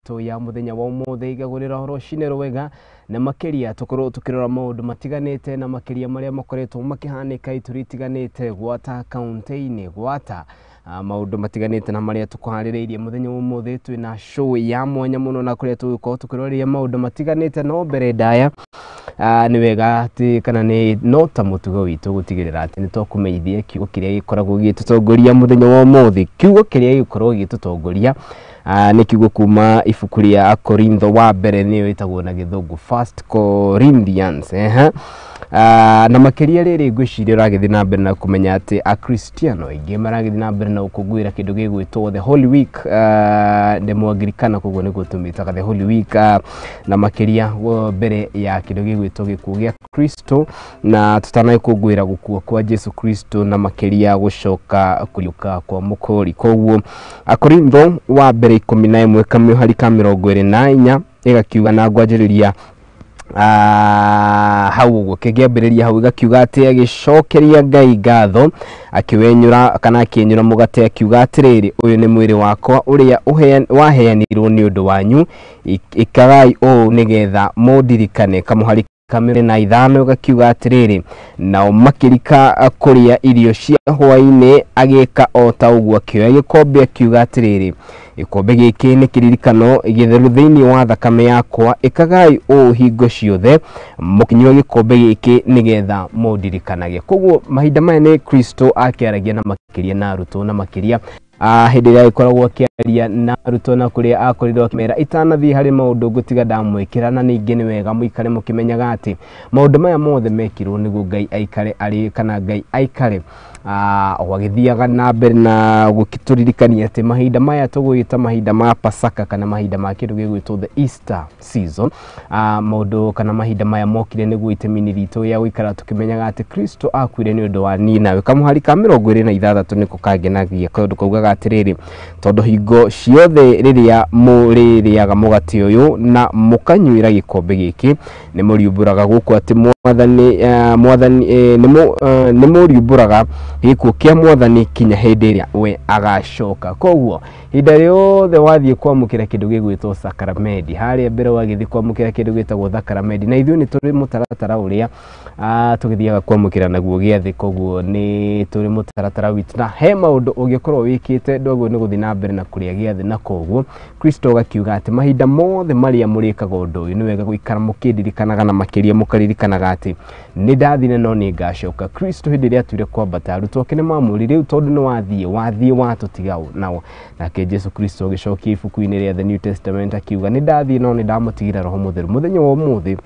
Itũ ya mũthenya wa ũmũthĩ igagũrĩra rũcinĩ rwega na makĩria tũkorwo tũkĩrora maũndũ matiganĩte na makĩria marĩa makoretwo makĩhanĩka ituri itiganĩte gwata kaunti-inĩ gwata maũndũ matiganĩte na marĩa tũkũharĩrĩirie mũthenya wa ũmũthĩ. Twĩna show ya mwanya mũno na kũrĩa tũgũkorwo tũkĩroria maũndũ matiganĩte, no mbere ndaya nĩ wega atĩ kana nĩ no ta mũtugo witũ gũtigĩrĩra atĩ nĩ twakũmenyithia kiugo kĩrĩa gĩkoragwo gĩgĩtũtongoria mũthenya wa ũmũthĩ. Kiugo kĩrĩa gĩgũkorwo gĩgĩtũtongoria nĩ kiugo kuma ibuku rĩa Korintho wa mbere, nĩyo ĩtagwo na gĩthũngũ First Corinthians. Ehe. Na makĩria rĩrĩ ngwĩciria ũragĩthiĩ na mbere na kũmenya atĩ Akristiano aingĩ maragĩthiĩ na mbere na gũkũngũĩra kĩndũ gĩgwĩtwo the Holy Week, nĩ Mũangirikana, koguo nĩguo tũmĩtaga the Holy Week, na makĩria mbere ya kĩndũ gĩgwĩtwo gĩkuũ gĩa Kristo, na tutanagĩkũngũĩra gũkua kwa Jesu Kristo na makĩria gũcoka kũriũka kwa mũkũri. Koguo Akorintho wa mbere 11 kamĩhari ka 24 ĩgakiuga, na ngwanjĩrĩria hau ũguo kĩngĩambĩrĩria hau, ĩgakiuga atĩ agĩcokeria Ngai ngatho, akĩwenyũra kana akĩenyũra mũgate, akiuga atĩrĩrĩ, ũyũ nĩ mwĩrĩ wakwa ũrĩa waheanirwo nĩ ũndũ wanyu, ĩkagai ũũ nĩgetha mũndirikane. Kamũhari kamĩrĩ na ithano gakiuga atĩrĩrĩ, nao makĩrika kũrĩa irio cia hwaĩ-inĩ, agĩka o ta ũguo, akĩoya gĩkombe, akiuga atĩrĩrĩ, gĩkombe gĩkĩ nĩ kĩririkano gĩtheru thĩinĩ wa thakame yakwa, ĩkagai ũũ hingo ciothe mũkĩnyua gĩkombe gĩkĩ nĩgetha mũndirikanage. Koguo mahinda maya nĩ Kristo akĩaragia na makĩria na arutwo, na makĩria hĩndĩ ĩrĩa agĩkoragwo akĩaria na arutwo na kũrĩa akorirwo akĩmera itanathiĩ harĩ maũndũ ngũtiga ndamwĩkĩra, na ningĩ nĩ wega mũikare mũkĩmenyaga atĩ maũndũ maya mothe mekirwo nĩguo Ngai aikare arĩ kana Ngai aikare o agĩthiaga na mbere na gũtũririkania atĩ mahinda maya tũgwĩta mahinda ma Pasaka kana mahinda ma kĩndũ gĩgwĩtwo the Easter season, maũndũ kana mahinda maya mokire nĩguo itemi-inĩ ritũ ya gũikara tũkĩmenyaga atĩ Kristo akuire nĩ ũndũ wa niĩ nawe. Kamũhari ka 26 nĩko kangenagia, tondũ kaugaga atĩrĩrĩ, tondũ hingo ciothe rĩrĩa mũrĩrĩaga mũgate ũyũ na mũkanyuĩra gĩkombe gĩkĩ, nĩ mũriumbũraga gũkũ atĩ mwathani mwathani nĩ mũriumbũraga gĩkuũ kĩa mwathani kinya hĩndĩ ĩrĩa we agacoka. Koguo ihinda rĩothe wathiĩ kwamũkĩra kĩndũ gĩgwĩtwo sakramenti, harĩa mbere wagĩthiĩ kwamũkĩra kĩndũ gĩtagwo sakramenti, na ithuĩ nĩ tũrĩ mũtaratara ũrĩa tũgĩthiaga kwamũkĩra naguo gĩathĩ, koguo nĩ tũrĩ mũtaratara witũ, na he maũndũ ũngĩkorwo wĩkĩte ndwagĩrĩirwo nĩ gũthiĩ na mbere na kũrĩa gĩathĩ. Na koguo Kristo agakiuga atĩ mahinda mothe marĩa mũrĩkaga ũndũ ũyũ, nĩ wega gũikara mũkĩndirikanaga, na makĩria mũkaririkanaga atĩ nĩ ndathire no nĩ ngacoka. Kristo hĩndĩ ĩrĩa atuire kwambata, arutwo ake nĩ mamũririe, rĩu tondũ nĩ wathiĩ wathiĩ watũtiga nao? Nake Jesu Kristo agĩcokia ibuku-inĩ rĩa the New Testament akiuga, nĩ ndathiĩ no nĩ ndamũtigĩra Roho Mũtheru. Mũthenya wa ũmũthĩ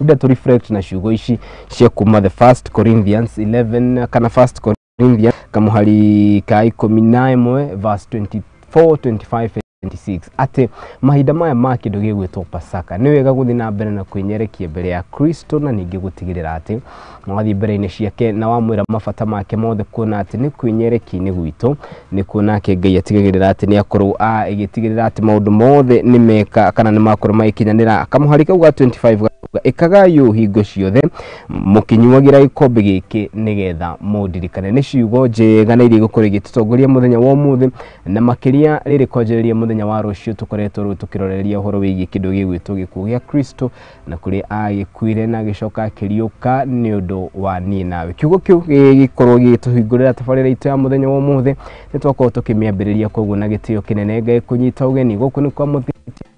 ndenda tũ reflect na ciugo ici cia kuma the First Corinthians 11 kana First Corinthians kamũhari ka 11 verse 24, 25, 26, atĩ mahinda maya ma kĩndũ gĩgwĩtwo Pasaka nĩ wega gũthiĩ na mbere na kwĩnyerekia mbere ya Kristo, na ningĩ gũtigĩrĩra atĩ wathiĩ mbere-inĩ ciake na wamwĩra mabata make mothe, kuona atĩ nĩ kwĩnyerekia-inĩ gwitũ nĩ kuona ake Ngai atigagĩrĩra atĩ nĩ akorwo ĩgĩtigĩrĩra atĩ maũndũ mothe nĩ meka kana nĩ makorwo magĩkinyanĩra. Kamũhari kau ga 25 gakauga, ĩkagai ũũ hingo ciothe mũkĩnyuagĩra gĩkombe gĩkĩ nĩgetha mũndirikane. Nĩ ciugo njega na iria igũkorwo igĩtũtongoria mũthenya wa ũmũthĩ, na makĩria rĩrĩ kwanjĩrĩria mũthenya wa rũciũ tũkoretwo rĩu tũkĩroreria ũhoro wĩgiĩ kĩndũ gĩgwĩtwo gĩkuũ gĩa Kristo, na kũrĩa agĩkuire na agĩcoka akĩriũka nĩ ũndũ wa niĩ nawe. Kiugo kĩu gĩgĩkorwo gĩgĩtũhingũrĩra tabarĩra itũ ya mũthenya wa ũmũthĩ, nĩ twakorwo tũkĩmĩambĩrĩria. Koguo na gĩtĩo kĩnene Ngai kũnyita ũgeni gũkũ nĩ kwa Mũthingi.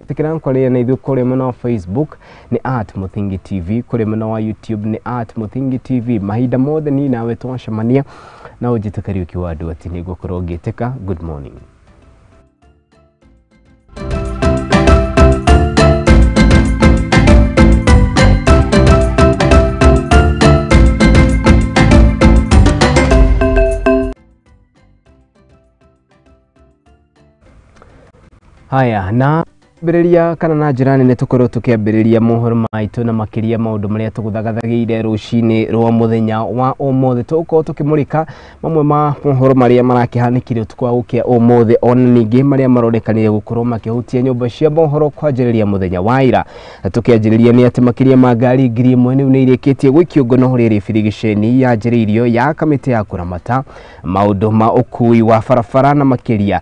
Tĩkĩra kwarĩria na ithuĩ kũrĩa mwena wa Facebook nĩ @MũthingiTV, kũrĩa mwena wa YouTube nĩ @MũthingiTV. Mahinda mothe niĩ nawe twacemania na ũnjĩte Kariũki wa andũ atĩ nĩ ngũkorwo ngĩtĩka. Good morning. Haya, na ambĩrĩria kana na njĩra nene tũkorwo tũkĩambĩrĩria mohoro maitũ, na makĩria maũndũ marĩa tũgũthagathagĩire rũcinĩ rwa mũthenya wa ũmũthĩ. Tũgũkorwo tũkĩmũrĩka mamwe ma mohoro marĩa marakĩhanĩkire ũtukũ wa gũkĩa ũmũthĩ, ona ningĩ marĩa maronekanire gũkorwo makĩhutia nyũmba cia mohoro kwanjĩrĩria mũthenya wa ira. Tũkĩanjĩrĩria nĩ atĩ makĩria ma ngari 1000 rĩu nĩ irĩkĩtie gũikio ngono rĩrĩ birigiceni yanjĩrĩirio ya kamĩtĩ ya kũramata maũndũ ma ũkui wa barabara, na makĩria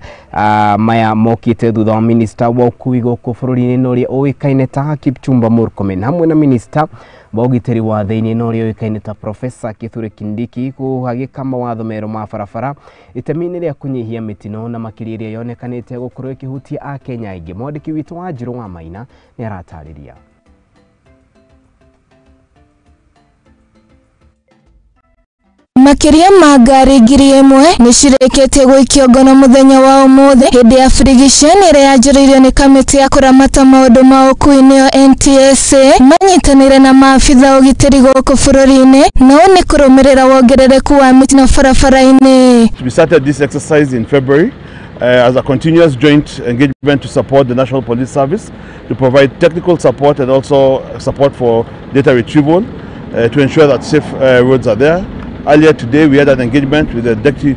maya mokĩte thutha wa minista wa ũkui gũkũ bũrũri-inĩ na ũrĩa ũĩkaine ta Kipchumba Murkomen hamwe na minista wa ũgitĩri wa thĩinĩ na ũrĩa ũĩkaine ta Professor Kithure Kindiki kũhagĩka mawatho merũ ma barabara itemi-inĩ rĩa kũnyihia mĩtino na makĩria ĩrĩa yonekanĩte gũkorwo ĩkĩhutia Akenya aingĩ. Mwandĩki witũ wa Njirũ wa Maina nĩ aratarĩria. Makĩria ma ngari 1000 nĩ cirĩkĩtie gũikio ngono mũthenya wa ũmũthĩ hĩndĩ ya birigiceni ĩrĩa yanjĩrĩirio nĩ kamĩtĩ ya kũramata maũndũ ma ũkuui nĩyo NTSA manyitanĩire na maabitha ũgitĩri gũkũ bũrũri-inĩ na ũũ nĩ kũrũmĩrĩra wongerereku wa mĩtino barabara-inĩ. We started this exercise in February as a continuous joint engagement to support the National Police Service, to provide technical support and also support for data retrieval to ensure that safe roads are there. Earlier today, we had an engagement with the Deputy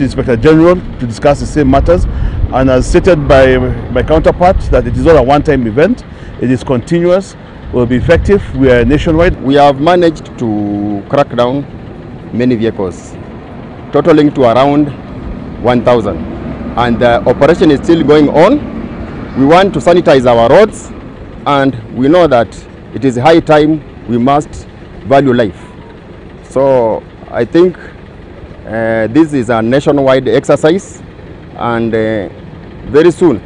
Inspector General to discuss the same matters, and as stated by my counterpart, that it is not a one-time event, it is continuous, will be effective. We are nationwide. We have managed to crack down many vehicles, totaling to around 1,000, and the operation is still going on. We want to sanitize our roads, and we know that it is high time we must value life. So I think this is a nationwide exercise, and very soon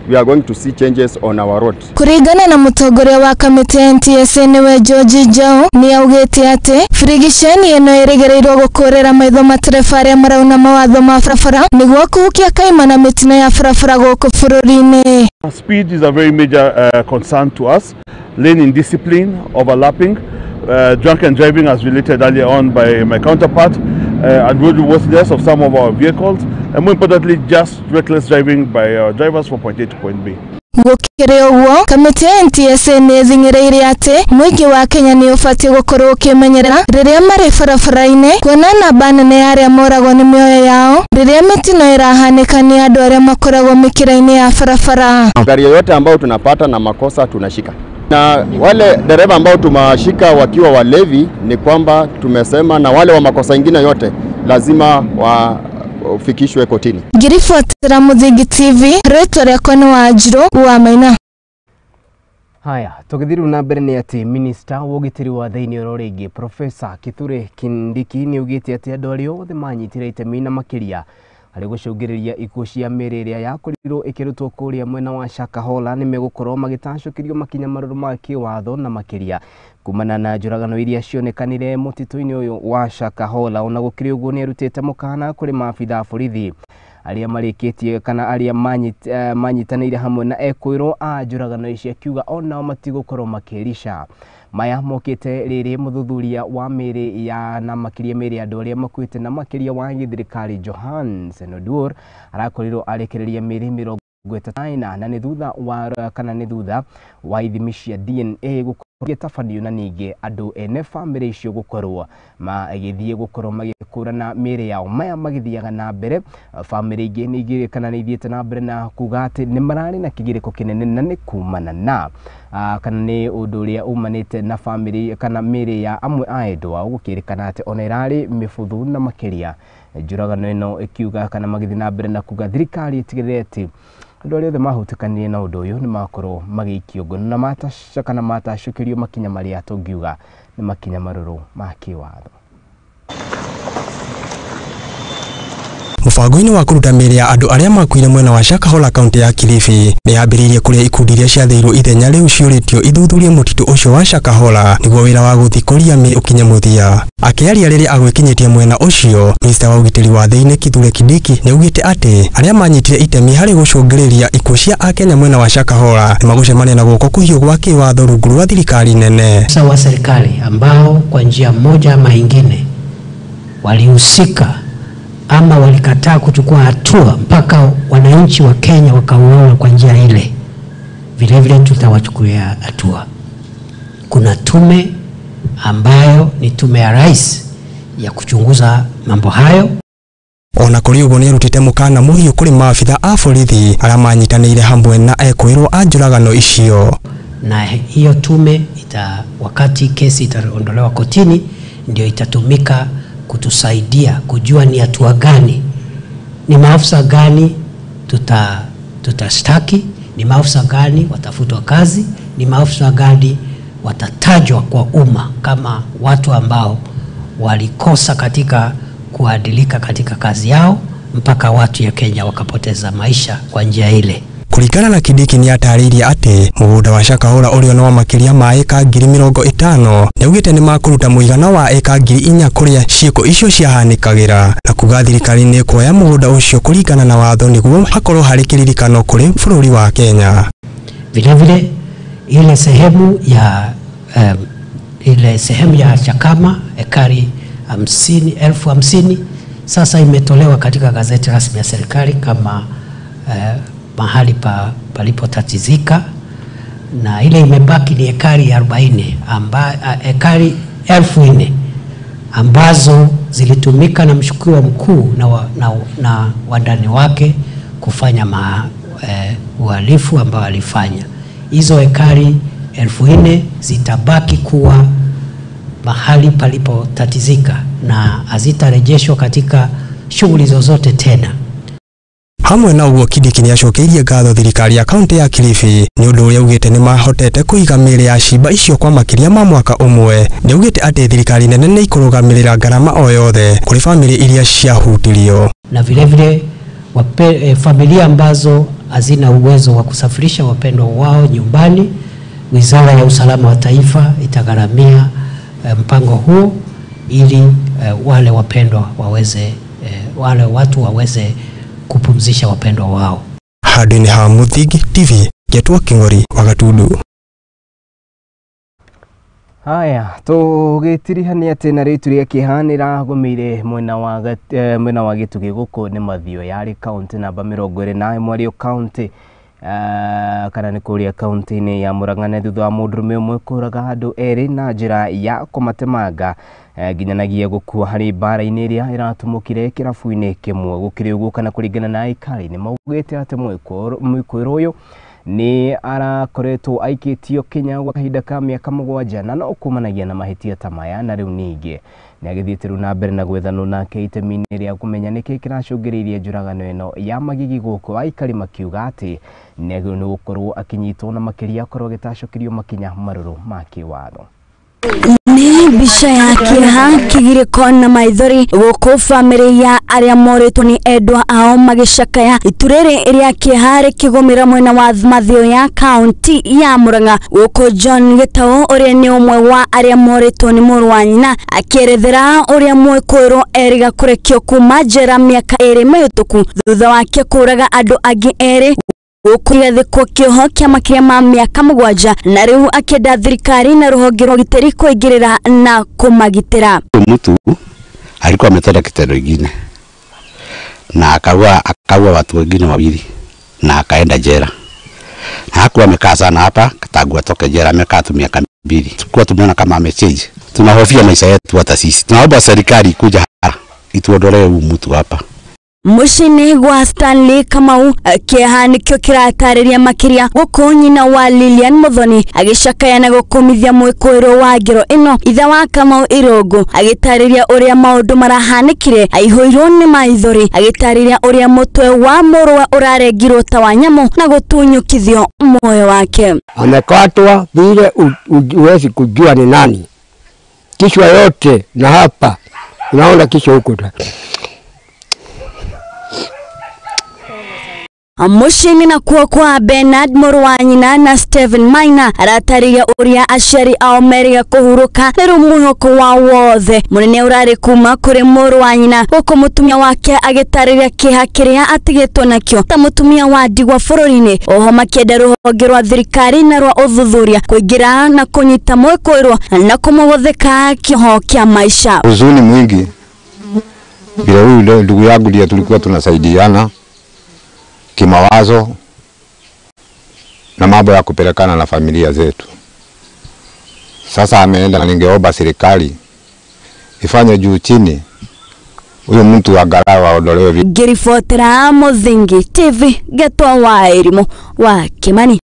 we are going to see changes on our road. Kuringana na mutongoria wa kamĩtĩ ya NTSA nĩwe George Njau nĩ augĩte atĩ birigiceni ĩno ĩrĩgĩrĩirwo gũkũrĩra maitho matereba arĩa marauna mawatho ma barabara nĩguo kũhukia kaimana na mĩtino ya barabara gũkũ bũrũri-inĩ. Speed is a very major concern to us. Lane indiscipline, overlapping, drunken driving as related earlier on by my counterpart, and roadworthiness of some of our vehicles, and more importantly, just reckless driving by our drivers from point A to point B. Gũkĩrĩ ũguo, kamĩtĩ ya NTSA nĩ ĩthing'ĩrĩirie atĩ mũingĩ wa Kenya nĩ ũbatiĩ gũkorwo ũkĩmenyerera rĩrĩa marĩ barabara-inĩ kuona namba nene ya arĩa moragwo nĩ mĩoyo yao rĩrĩa mĩtino ĩrahanĩka nĩ andũ arĩa makoragwo mĩkĩra-inĩ ya barabara. Gari yoyote ambayo tunapata na makosa tunashika, na wale dereva ambao tumewashika wakiwa walevi ni kwamba tumesema, na wale wa makosa ingine yote lazima wafikishwe kotini. Ngiribuotera Muthingi TV, rĩtwa rĩakwa nĩ Wanjirũ wa Maina. Haya, tũgĩthiĩ na mbere nĩ atĩ minista wa ũgitĩri wa thĩinĩ oro rĩngĩ Professor Kithure Kindiki nĩ augĩte atĩ andũ arĩa othe manyitire itemi na makĩria harĩ gũcũngĩrĩria ikuũ cia mĩĩrĩ ĩrĩa yakorirwo ĩkĩrutwo kũrĩa mwena wa Shakahola nĩ megũkorwo magĩtacũkĩrio makinya marũrũ ma kĩwatho na makĩria kumana na njũragano iria cionekanire mũtitũ-inĩ ũyũ wa Shakahola. Ona gũkĩrĩ ũguo nĩ arutĩte mũkana kũrĩ maabitha a borithi arĩa marĩkĩtie kana arĩa manyitanĩire hamwe na ekwĩrwo a njũragano ici, akiuga onao matigũkorwo makĩrica. Maya mokĩte rĩrĩ mũthuthuria wa mĩĩrĩ ya na makĩria mĩĩrĩ ya andũ arĩa makuĩte na makĩria wa gĩthirikari Johansen Oduor arakorirwo arekereria mĩĩrĩ 34 na nĩ thutha wa kana nĩ thutha wa ithimi cia DNA gũkorwo gĩtabanio na ningĩ andũ ene bamĩrĩ icio gũkorwo magĩthiĩ gũkorwo magĩkũrana mĩĩrĩ yao. Maya magĩthiaga na mbere, bamĩrĩ ingĩ nĩ igĩrĩ kana nĩ ithiĩte na mbere na kuga atĩ nĩ mararĩ na kĩgirĩko kĩnene na nĩ kumana na kana nĩ ũndũ ũrĩa umanĩte na bamĩrĩ kana mĩĩrĩ ya amwe a endwa ao gũkĩrĩkana atĩ ona ĩrarĩ mĩbuthu na makĩria njũragano ĩno ĩkiuga kana magĩthiĩ na mbere na kuga thirikari ĩtigĩrĩre atĩ andũ arĩa othe mahutĩkanire na ũndũ ũyũ nĩ makorwo magĩikio ngono na kana matacũkĩrio makinya marĩa tũngiuga nĩ makinya marũrũ ma kĩwatho. Mũbango-inĩ wa kũruta mĩĩrĩ ya andũ arĩa makuire mwena wa Shakahola kaunti ya Kilifi nĩ yambĩrĩirie kũrĩa ikundi iria ciathĩirwo ithenya rĩu ciũrĩtio ithuthurie mũtitũ ũcio wa Shakahola nĩguo wĩra wa gũthikũria mĩĩrĩ ũkinye mũthia. Akĩaria rĩrĩa agwĩkinyĩtie mwena ũcio, Minista wa ũgitĩri wa thĩinĩ Kithure Kindiki nĩ augĩte atĩ arĩa manyitire itemi harĩ gũcũngĩrĩria ikuũ cia Akenya mwena wa Shakahola nĩ magũcemania na guoko kũhiũ gwa kĩwatho rungu rwa thirikari nene. Maafisa wa serikali ambao kwa njia moja ama ingine walihusika ama walikataa kuchukua hatua mpaka wananchi wa Kenya wakauawa kwa njia ile, vile vile tutawachukulia hatua. Kuna tume ambayo ni tume ya rais ya kuchunguza mambo hayo. Ona kũrĩ ũguo nĩ arutĩte mũkana mũhiũ kũrĩ maabitha a borithi arĩa manyitanĩire hamwe na ekwĩrwo a njũragano icio. Na hiyo tume wakati kesi itaondolewa kotini ndio itatumika kutusaidia kujua ni hatua gani, ni maafisa gani tutashtaki, Ni maafisa gani watafutwa kazi, ni maafisa gani watatajwa kwa umma kama watu ambao walikosa katika kuadilika katika kazi yao mpaka watu ya Kenya wakapoteza maisha kwa njia ile. Kuringana na Kindiki ni atarĩirie atĩ mũgũnda wa Shakahola ũrĩa nĩ wa makĩria ma ĩka 50,000 nĩaugĩte nĩ makũruta mũigana wa ĩka 4,000 kũrĩa ciĩko icio ciahanĩkagĩra na kuga thirikari nĩ ĩkuoya mũgũnda ũcio kũringana na watho nĩguo hakorwo harĩ kĩririkano kũrĩ bũrũri wa Kenya. Vile vile ile sehemu ya Chakama ekari 50,000 sasa imetolewa katika gazeti rasmi ya serikali kama mahali palipotatizika, na ile imebaki ni ekari 40 ekari 4,000 ambazo zilitumika na mshukiwa mkuu na wandani wake kufanya uhalifu ambao alifanya. Hizo ekari 4,000 zitabaki kuwa mahali palipotatizika na hazitarejeshwa katika shughuli zozote tena. Hamwe na uguo Kindiki nĩacokeirie ngatho thirikari ya kaunti ya Kilifi nĩ ũndũ ũrĩa augĩte nĩ mahotete kũiga mĩĩrĩ ya ciimba icio kwa makĩria ma mwaka ũmwe. Nĩaugĩte atĩ thirikari nene nĩ ikũrũgamĩrĩra ngarama o yothe kũrĩ bamĩrĩ iria ciahutirio. Na vile vile familia ambazo hazina uwezo wa kusafirisha wapendwa wao nyumbani, Wizara ya Usalama wa Taifa itagharamia mpango huo ili wale wapendwa waweze wale watu waweze kupumzisha wapendwa wao. Handũ-inĩ ha Mũthingi TV, Getwo Kĩng'ori wa Gatundu. Haya, tũgĩtirihania atĩ na rĩtu rĩa kĩeha nĩragũmĩire mwena wa Gĩtugĩ gũkũ nĩ Mathio yarĩ kaunti namba 21 arĩyo kaunti kana nĩ kũrĩa kaunti-inĩ ya Murang'a thutha wa mũndũrũme ũmwe kũraga andũ erĩ na njĩra ya kũmatemanga nginyanagia gũkua harĩ mbara-inĩ ĩrĩa ĩratumũkire kĩrabu-inĩ kĩmwe. Gũkĩrĩ ũguo kana kũringana na aikari nĩ maugĩte atĩ mwĩkũĩrwo ũyũ nĩ arakoretwo aikĩtio Kenya gwa kahinda ka mĩaka 7 na no kumanagia na mahĩtia ta maya, na rĩu ningĩ nĩ agĩthiĩte rĩu na mbere na gwethanwo nake itemi-inĩ rĩa kũmenya nĩkĩ kĩracũngĩrĩirie njũragano ĩno ya magigi gũkũ, aikari makiuga atĩ nĩ agĩrĩirwo nĩ gũkorwo akĩnyitwo na makĩria akorwo agĩtacũkĩrio makinya marũrũ ma kĩwatho. Nĩ mbica ya kĩeha kĩgirĩko na maithori gũkũ bamĩrĩ ya arĩa morĩtwo nĩ endwa ao magĩcakaya itu rĩrĩ rĩa kĩeha rĩkĩgũmĩra mwena wa Mathio ya kaunti ya Murang'a gũkũ John Gĩtaũ ũrĩa nĩ ũmwe wa arĩa morĩtwo nĩ mũrũ wa nyina akĩerethera ũrĩa mwĩkũĩrwo erĩga kũrekio kuma njera mĩaka 2 mĩhĩtũku thutha wake kũraga andũ angĩ erĩ gũkũgathĩkwo kĩoho kĩa makĩria ma mĩaka 7 na rĩu akĩenda thirikari na rũhonge rwa ũgitĩri kũingĩrĩra na kũmagitĩra. Mtu alikuwa ametenda kitendo kingine na akaua watu wengine wawili na akaenda jela. Na hakuwa amekaa sana hapa tangu atoke jela, amekaa tu miaka 2. Tulikuwa tumeona kama amechange. Tunahofia maisha yetu hata sisi. Tunaomba serikali kuja hapa ituondolee huyu mtu hapa. Mũciĩ-inĩ gwa Stanley Kamau kĩeha nĩkĩo kĩratarĩria makĩria gũkũ nyina wa Lilian Muthoni agĩcakaya na gũkũmithia mwĩkũĩrwo wa ngero ĩno. Ithe wa Kamau Irũngũ agĩtarĩria ũrĩa maũndũ marahanĩkire aihũirwo nĩ maithori agĩtarĩria ũrĩa mũtwe wa mũrũwe ũrarengirwo ta wa nyamũ na gũtunyũkithio muoyo wake. Amekatwa vile huwezi kujua ni nani, kichwa yote na hapa unaona kichwa huko. Mũciĩ-inĩ nakuo kwa Bernard mũrũ wa nyina na Stephen Maina aratarĩria ũrĩa aciari ao merĩga kũhurũka nĩ rĩu mwĩhoko wao wothe mũnene ũrarĩ kuma kũrĩ mũrũ wa nyina gũkũ mũtumia wake agĩtarĩria kĩeha kĩrĩa atigĩtwo nakĩo ta mũtumia wa ndigwa bũrũri-inĩ. Oho makĩenda rũhonge rwa thirikari na rwa ũthuthuria kũingĩra na kũnyita mwĩkũĩrwo na kũmũgũthĩka kĩoho kĩa maisha. Huzuni mwingi bila huyu ndugu yangu ndiye tulikuwa tunasaidiana kimawazo na mambo ya kupelekana na familia zetu. Sasa ameenda, na ningeomba serikali ifanye juu chini huyo mtu angalau aondolewe. Ngĩribotera Mũthingi TV Getwa wa Irimu wa Kimani.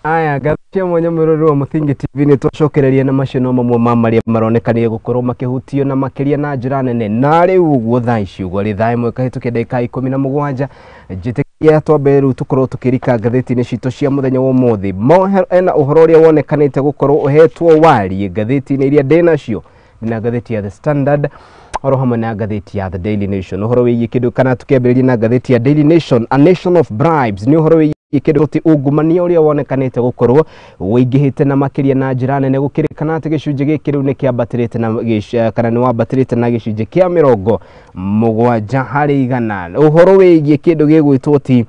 Aya ngathĩti mwanya mwĩroreri wa Mũthingi TV, nĩ twacokereria na macio no mamwe ma marĩa maronekanire gũkorwo makĩhutio na makĩria na njĩra nene. Na rĩu ũguo thaa ici ũguo rĩ thaa 1:17 njĩtĩkia twambe rĩu tũkorwo tũkĩrika ngathĩti-inĩ citũ cia mũthenya wa ũmũthĩ. Ena ũhoro ũrĩa wonekanĩte gũkorwo ũhetwo wariĩ ngathĩti-inĩ iria ndĩnacio na ngathĩti ya The Standard oro hamwe na ngathĩti ya The Daily Nation. Ũhoro wĩgiĩ kĩndũ kana tũkĩambĩrĩria na ngathĩti ya Daily Nation, "A Nation of Bribes", nĩ ũhoro wĩgiĩ kĩndũ ti ungumania ũrĩa wonekanĩte gũkorwo wĩingĩhĩte na makĩria na njĩra nene, gũkĩrĩkana atĩ gĩcunjĩ gĩkĩ rĩu nĩ kĩambatĩrĩte na kana nĩ wambatĩrĩte na gĩcunjĩ kĩa 70%. Ũhoro wĩgiĩ kĩndũ gĩgwĩtwo ti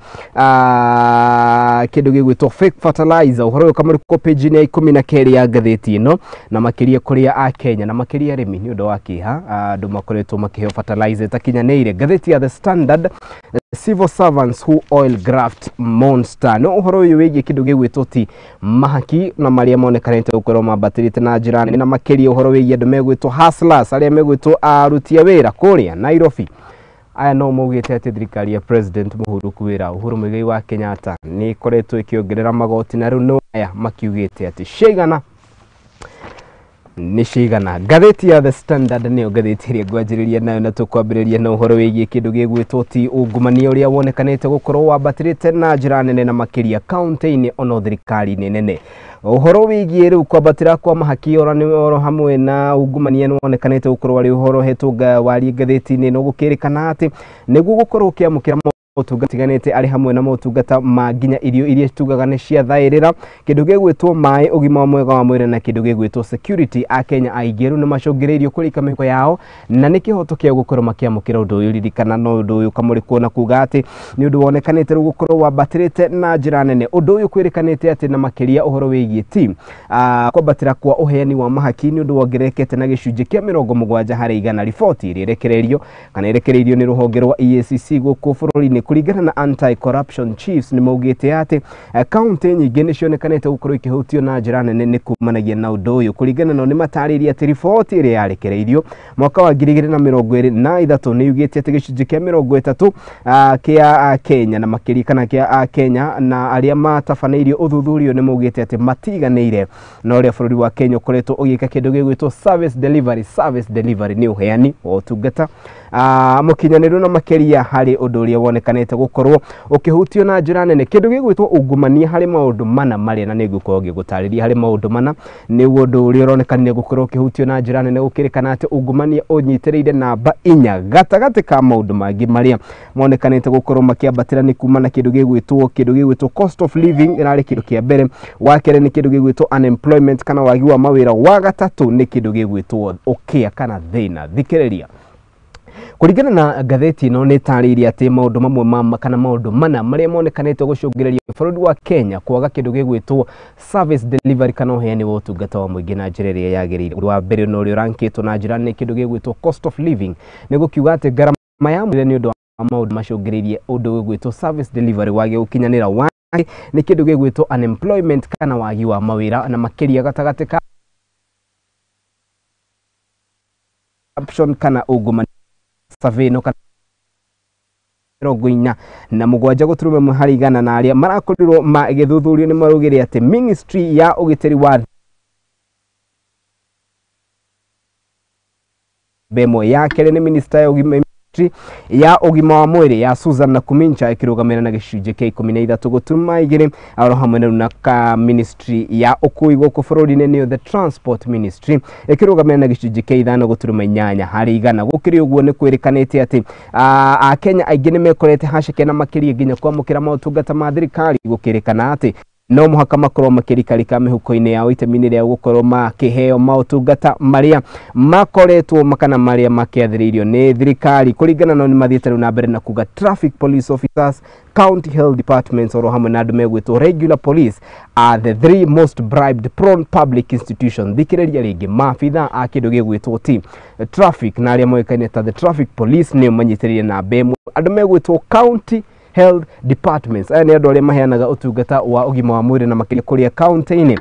kĩndũ gĩgwĩtwo fake fertilizer, ũhoro ũyũ kamũrĩkwo page-inĩ ya 12 ya ngathĩti ĩno, na makĩria kũrĩa a Kenya na makĩria arĩmi, nĩ ũndũ wa kĩeha andũ makoretwo makĩheo fertilizer ĩtakinyanĩire. Ngathĩti ya The Standard, "Civil servants who oil graft monster", no ũhoro ũyũ wĩgiĩ kĩndũ gĩgwĩtwo ti mahaki na marĩa monekanĩte gũkorwo mambatĩrĩte na njĩra nene, na makĩria ũhoro wĩgiĩ andũ megwĩtwo hustlers, arĩa megwĩtwo aruti a wĩra kũrĩa Nairobi. Aya no maugĩte atĩ thirikari ya President Mũhuru Kwĩra Uhuru Muigai wa Kenyatta nĩ ĩkoretwo ĩkĩongerera magoti, na rĩu no aya makiugĩte atĩ ciaigana nĩ cigana. Ngathĩti ya The Standard nĩyo ngathĩti ĩrĩa ngwanjĩrĩria nayo, na tũkwambĩrĩria na ũhoro wĩgiĩ kĩndũ gĩgwĩtwo ti ungumania ũrĩa wonekanĩte gũkorwo wambatĩrĩte na njĩra nene, na makĩria kaunti-inĩ ona thirikari-inĩ nene. Ũhoro wĩgiĩ rĩu kwambatĩra kwa mahaki ora nĩ oro hamwe na ungumania nĩ wonekanĩte gũkorwo arĩ ũhoro hetwo warie ngathĩti-inĩ ĩno, gũkĩrĩkana atĩ nĩguo gũkorwo ũkĩamũkĩra motungata tiganĩte arĩ hamwe na motungata ma nginya irio iria tugaga nĩ cia thaĩrĩra, kĩndũ gĩgwĩtwo maĩ, ũgima mwega wa mwĩrĩ na kĩndũ gĩgwĩtwo security, Akenya aingĩ rĩu nĩ macũngĩrĩirio kũrika mĩhuko yao na nĩ kĩhoto kĩao gũkorwo makĩamũkĩra ũndũ ũyũ. Ririkana no ũndũ ũyũ kamũrĩkwo na kuga atĩ nĩ ũndũ wonekanĩte rĩu gũkorwo wambatĩrĩte na njĩra nene. Ũndũ ũyũ kwĩrĩkanĩte atĩ na makĩria ũhoro wĩgiĩ ti kwambatĩra kwa ũheani wa mahaki nĩ ũndũ wongererekete na gĩcunjĩ kĩa 70%. Riboti ĩrĩa ĩrekereirio kana ĩrekereirio nĩ rũhonge rwa EACC gũkũ bũrũri-inĩ, kũringana na anti-corruption chiefs, nĩ maugĩte atĩ kaunti nyingĩ nĩ cionekanĩte gũkorwo ikĩhutio na njĩra nene nĩ kumanagia na ũndũ ũyũ. Kũringana nao nĩ matarĩirie atĩ riboti ĩrĩa yarekereirio mwaka wa 2023 nĩ yugĩte atĩ gĩcunjĩ kĩa 30 kĩa Kenya na makĩria kana kĩa Kenya na arĩa matabanĩirio ũthuthuria nĩ maugĩte atĩ matiganĩire na ũrĩa bũrũri wa Kenya ũkoretwo ũgĩka kĩndũ gĩgwĩtwo service delivery. Service delivery nĩ ũheani wa ũtungata mũkinyanĩru, na makĩria harĩ ũndũ ũrĩa wonekanĩte gũkorwo ũkĩhutio na njĩra nene, kĩndũ gĩgwĩtwo ungumania harĩ maũndũ mana marĩa, na nĩngũkorwo ngĩgũtarĩria harĩ maũndũ mana nĩ ũndũ ũrĩa ũronekanire gũkorwo ũkĩhutio na njĩra nene, gũkĩrĩkana atĩ ungumania ũnyitĩrĩire namba 4 gatagatĩ ka maũndũ mangĩ marĩa monekanĩte gũkorwo makĩambatĩra nĩ kuma na kĩndũ gĩgwĩtwo cost of living ĩrarĩ kĩndũ kĩa mbere, wa kerĩ nĩ kĩndũ gĩgwĩtwo unemployment kana wagi wa mawĩra, wa gatatũ nĩ kĩndũ gĩgwĩtwo ũkĩa kana thĩna. Thikĩrĩria, kũringana na ngathĩti ĩno nĩ ĩtarĩirie atĩ maũndũ mamwe ma kana maũndũ mana marĩa monekanĩte gũcũngĩrĩria bũrũri wa Kenya kwaga kĩndũ gĩgwĩtwo service delivery kana ũheani wa ũtungata wa mũingĩ na njĩra ĩrĩa yagĩrĩire. Ũndũ wa mbere na ũrĩa ũrankĩtwo na njĩra nĩ kĩndũ gĩgwĩtwo cost of living, nĩ gũkiuga atĩ ngarama ya mũtũrĩre nĩ ũndũ wa maũndũ macũngĩrĩirie ũndũ ũgwĩtwo service delivery wage gũkinyanĩra. Wa nĩ kĩndũ gĩgwĩtwo unemployment kana wagi wa mawĩra, na makĩria gatagatĩ ka corruption kana ungumania. Survey ĩno kana 47.1% na arĩa marakorirwo magĩthuthurio nĩ maraugire atĩ ministry ya ũgitĩri wa bemo ya kerĩ nĩ minister ya ũgima, ministry ya ũgima wa mwĩrĩ ya Susan Nakumincha ĩkĩrũgamĩrĩra na gĩcunjĩ kĩa 13.2, oro hamwe na ka ministry ya ũkui gũkũ bũrũri-inĩ, nĩyo the transport ministry, ĩkĩrũgamĩrĩra na gĩcunjĩ kĩa 5.8%. Gũkĩrĩ ũguo nĩ kwĩrĩkanĩte atĩ Akenya aingĩ nĩ mekorete haceke na makĩria nginya kwamũkĩra motungata ma thirikari, gũkĩrĩkana atĩ no mũhaka makorwo makĩrikarika mĩhuko-inĩ yao itemi-inĩ rĩa gũkorwo makĩheo maũtungata marĩa makoretwo kana marĩa makĩathĩrĩirio nĩ thirikari. Kũringana nao nĩ mathiĩte rĩu na mbere na kuga traffic police officers, county health departments oro hamwe na andũ megwĩtwo regular police are the three most bribed prone public institution. Thikĩrĩria rĩngĩ, maabitha a kĩndũ gĩgwĩtwo ti traffic na arĩa moĩkaine ta the traffic police nĩo manyitĩrĩire namba 1. Andũ megwĩtwo county health departments, aya nĩ andũ arĩa maheanaga ũtungata wa ũgima wa mwĩrĩ na makĩria kũrĩa kaunti-inĩ,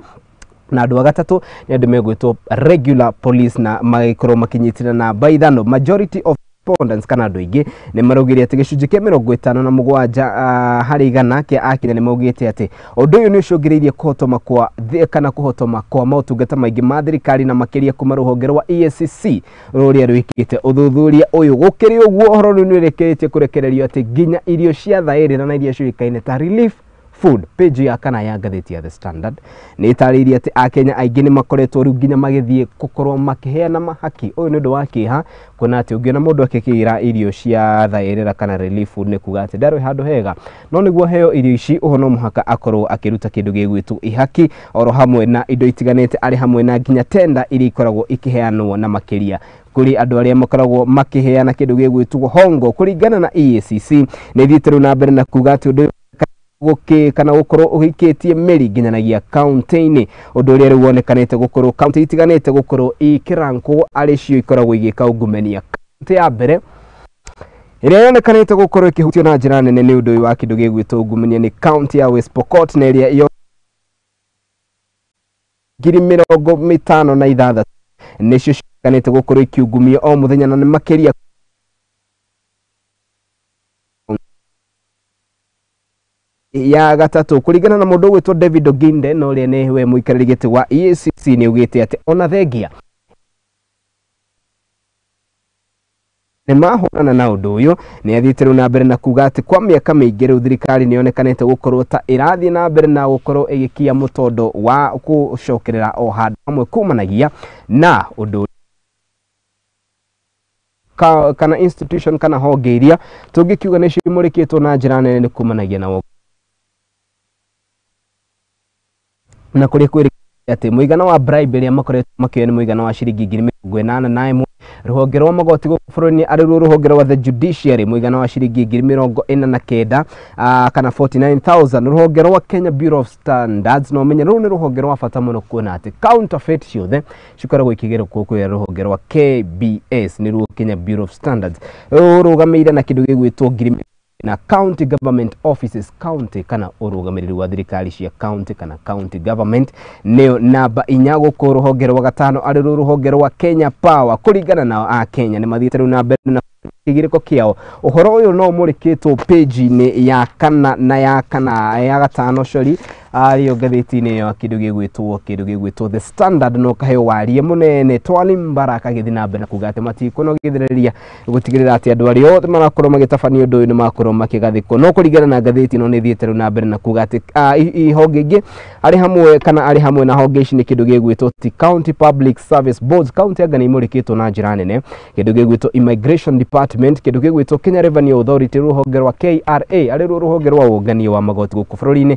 na andũ a gatatũ nĩ andũ megwĩtwo regular police na magĩkorwo makinyitĩra namba 5. Majority of Respondents kana andũ aingĩ nĩ maraugire atĩ gĩcunjĩ kĩa 57 harĩ igana kĩa akenya nĩ maugĩte atĩ ũndũ ũyũ nĩ ũcũngĩrĩirie kũhotoma kwa kana kũhotoma kwa motungata maingĩ ma thirikari na makĩria kuma rũhonge rwa EACC rũrĩa rwĩkĩte ũthuthuria ũyũ. Gũkĩrĩ ũguo ũhoro rĩu nĩ ũrĩkĩrĩtie kũrekererio atĩ nginya irio cia thaĩrĩra na iria ciũĩkaine ta relief food, page ya kana ya ngathĩti ya The Standard nĩ ĩtarĩirie atĩ akenya aingĩ nĩ makoretwo rĩu nginya magĩthiĩ gũkorwo makĩheana mahaki. Ũyũ nĩ ũndũ wa kĩeha kuona atĩ ũngĩona mũndũ akĩkĩra irio cia thaĩrĩra kana relief food nĩ kuga atĩ ndarĩ handũ hega, no nĩguo heo irio ici ũho no mũhaka akorwo akĩruta kĩndũ gĩgwĩtwo ihaki oro hamwe na indo itiganĩte, arĩ hamwe na nginya tenda iria ikoragwo ikĩheanwo na makĩria kũrĩ andũ arĩa makoragwo makĩheana kĩndũ gĩgwĩtwo hongo. Kũringana na EACC nĩ ĩthiĩte rĩu na mbere na kuga atĩ ũndũ gũkĩ kana gũkorwo ũhikĩtie mĩri nginyanagia kaunti-inĩ, ũndũ ũrĩa rĩu wonekanĩte gũkorwo kaunti itiganĩte gũkorwo ikĩrankwo arĩ cio ikoragwo igĩka ungumania. Kaunti ya mbere ĩrĩa yonekanĩte gũkorwo ĩkĩhutio na njĩra nene nĩ ũndũ ũyũ wa kĩndũ gĩgwĩtwo ungumania nĩ kaunti ya West Pokot, na ĩrĩa 56,000 nĩcio cionekanĩte gũkorwo ikiungumio o mũthenya na nĩ makĩria ya gatatũ. Kũringana na mũndũ ũgwĩtwo David Oginde na ũrĩa nĩwe mũikarĩri gĩtĩ wa EACC nĩ augĩte atĩ ona thengia nĩ mahũrana na ũndũ ũyũ, nĩ athiĩte rĩu na mbere na kuga atĩ kwa mĩaka mĩingĩ rĩu thirikari nĩ yonekanĩte gũkorwo ta ĩrathiĩ na mbere na gũkorwo ĩgĩkia mũtondo wa gũcokerera o handũ hamwe kumanagia na ũndũ kana institution kana honge iria tũngĩkiuga nĩcio imũrĩkĩtwo na njĩra nene nĩ kumanagia na na kũrĩa kwĩrĩkĩte atĩ mũigana wa bribe ĩrĩa makoretwo makĩoya nĩ mũigana wa ciringi 81,000. Rũhonge rwa magoti gũkũ bũrũri-inĩ arĩ ruo rũhonge rwa the judiciary mũigana wa ciringi 49,000 kana 49,000. Rũhonge rwa Kenya Bureau of Standards no menye rũu nĩ rũhonge rwa bata mũno kuona atĩ counterfeit ciothe cikoragwo ikĩgerwo kũrĩa rũhonge rwa KBS nĩ ruo Kenya Bureau of Standards rũrũgamĩire na kĩndũ gĩgwĩtwo ngiri na county government offices, county kana ũrũgamĩrĩri wa thirikari cia county kana county government nĩyo namba 4 gũkũ rũhonge rwa gatano arĩ ruo rũhonge rwa Kenya Power. Kũringana na akenya nĩ mathiĩte rĩu na mbere na kĩgirĩko kĩao. Ũhoro ũyũ no ũmũrĩkĩtwo page-inĩ ya kana na ya kana ya gatano sorry arĩo ngathĩti-inĩ ya kĩndũ gĩgwĩtwo The Standard no kaheo warie mũnene Twali Mbaraka agĩthiĩ na mbere na kuga atĩ matikũnogithĩrĩria gũtigĩrĩra atĩ andũ arĩa othe marakorwo magĩtabania ũndũ ũyũ nĩ makorwo makĩgathĩkwo. No kũringana na ngathĩti ĩno nĩ ĩthiĩte rĩu na mbere na kuga atĩ honge ingĩ arĩ hamwe kana arĩ hamwe na honge ici nĩ kĩndũ gĩgwĩtwo ti County Public Service Boards, county anga nĩ imũrĩkĩtwo na njĩra nene, kĩndũ gĩgwĩtwo Immigration Department, kĩndũ gĩgwĩtwo Kenya Revenue Authority, rũhonge rwa KRA arĩ ruo rũhonge rwa ũngania wa magoti gũkũ bũrũri-inĩ,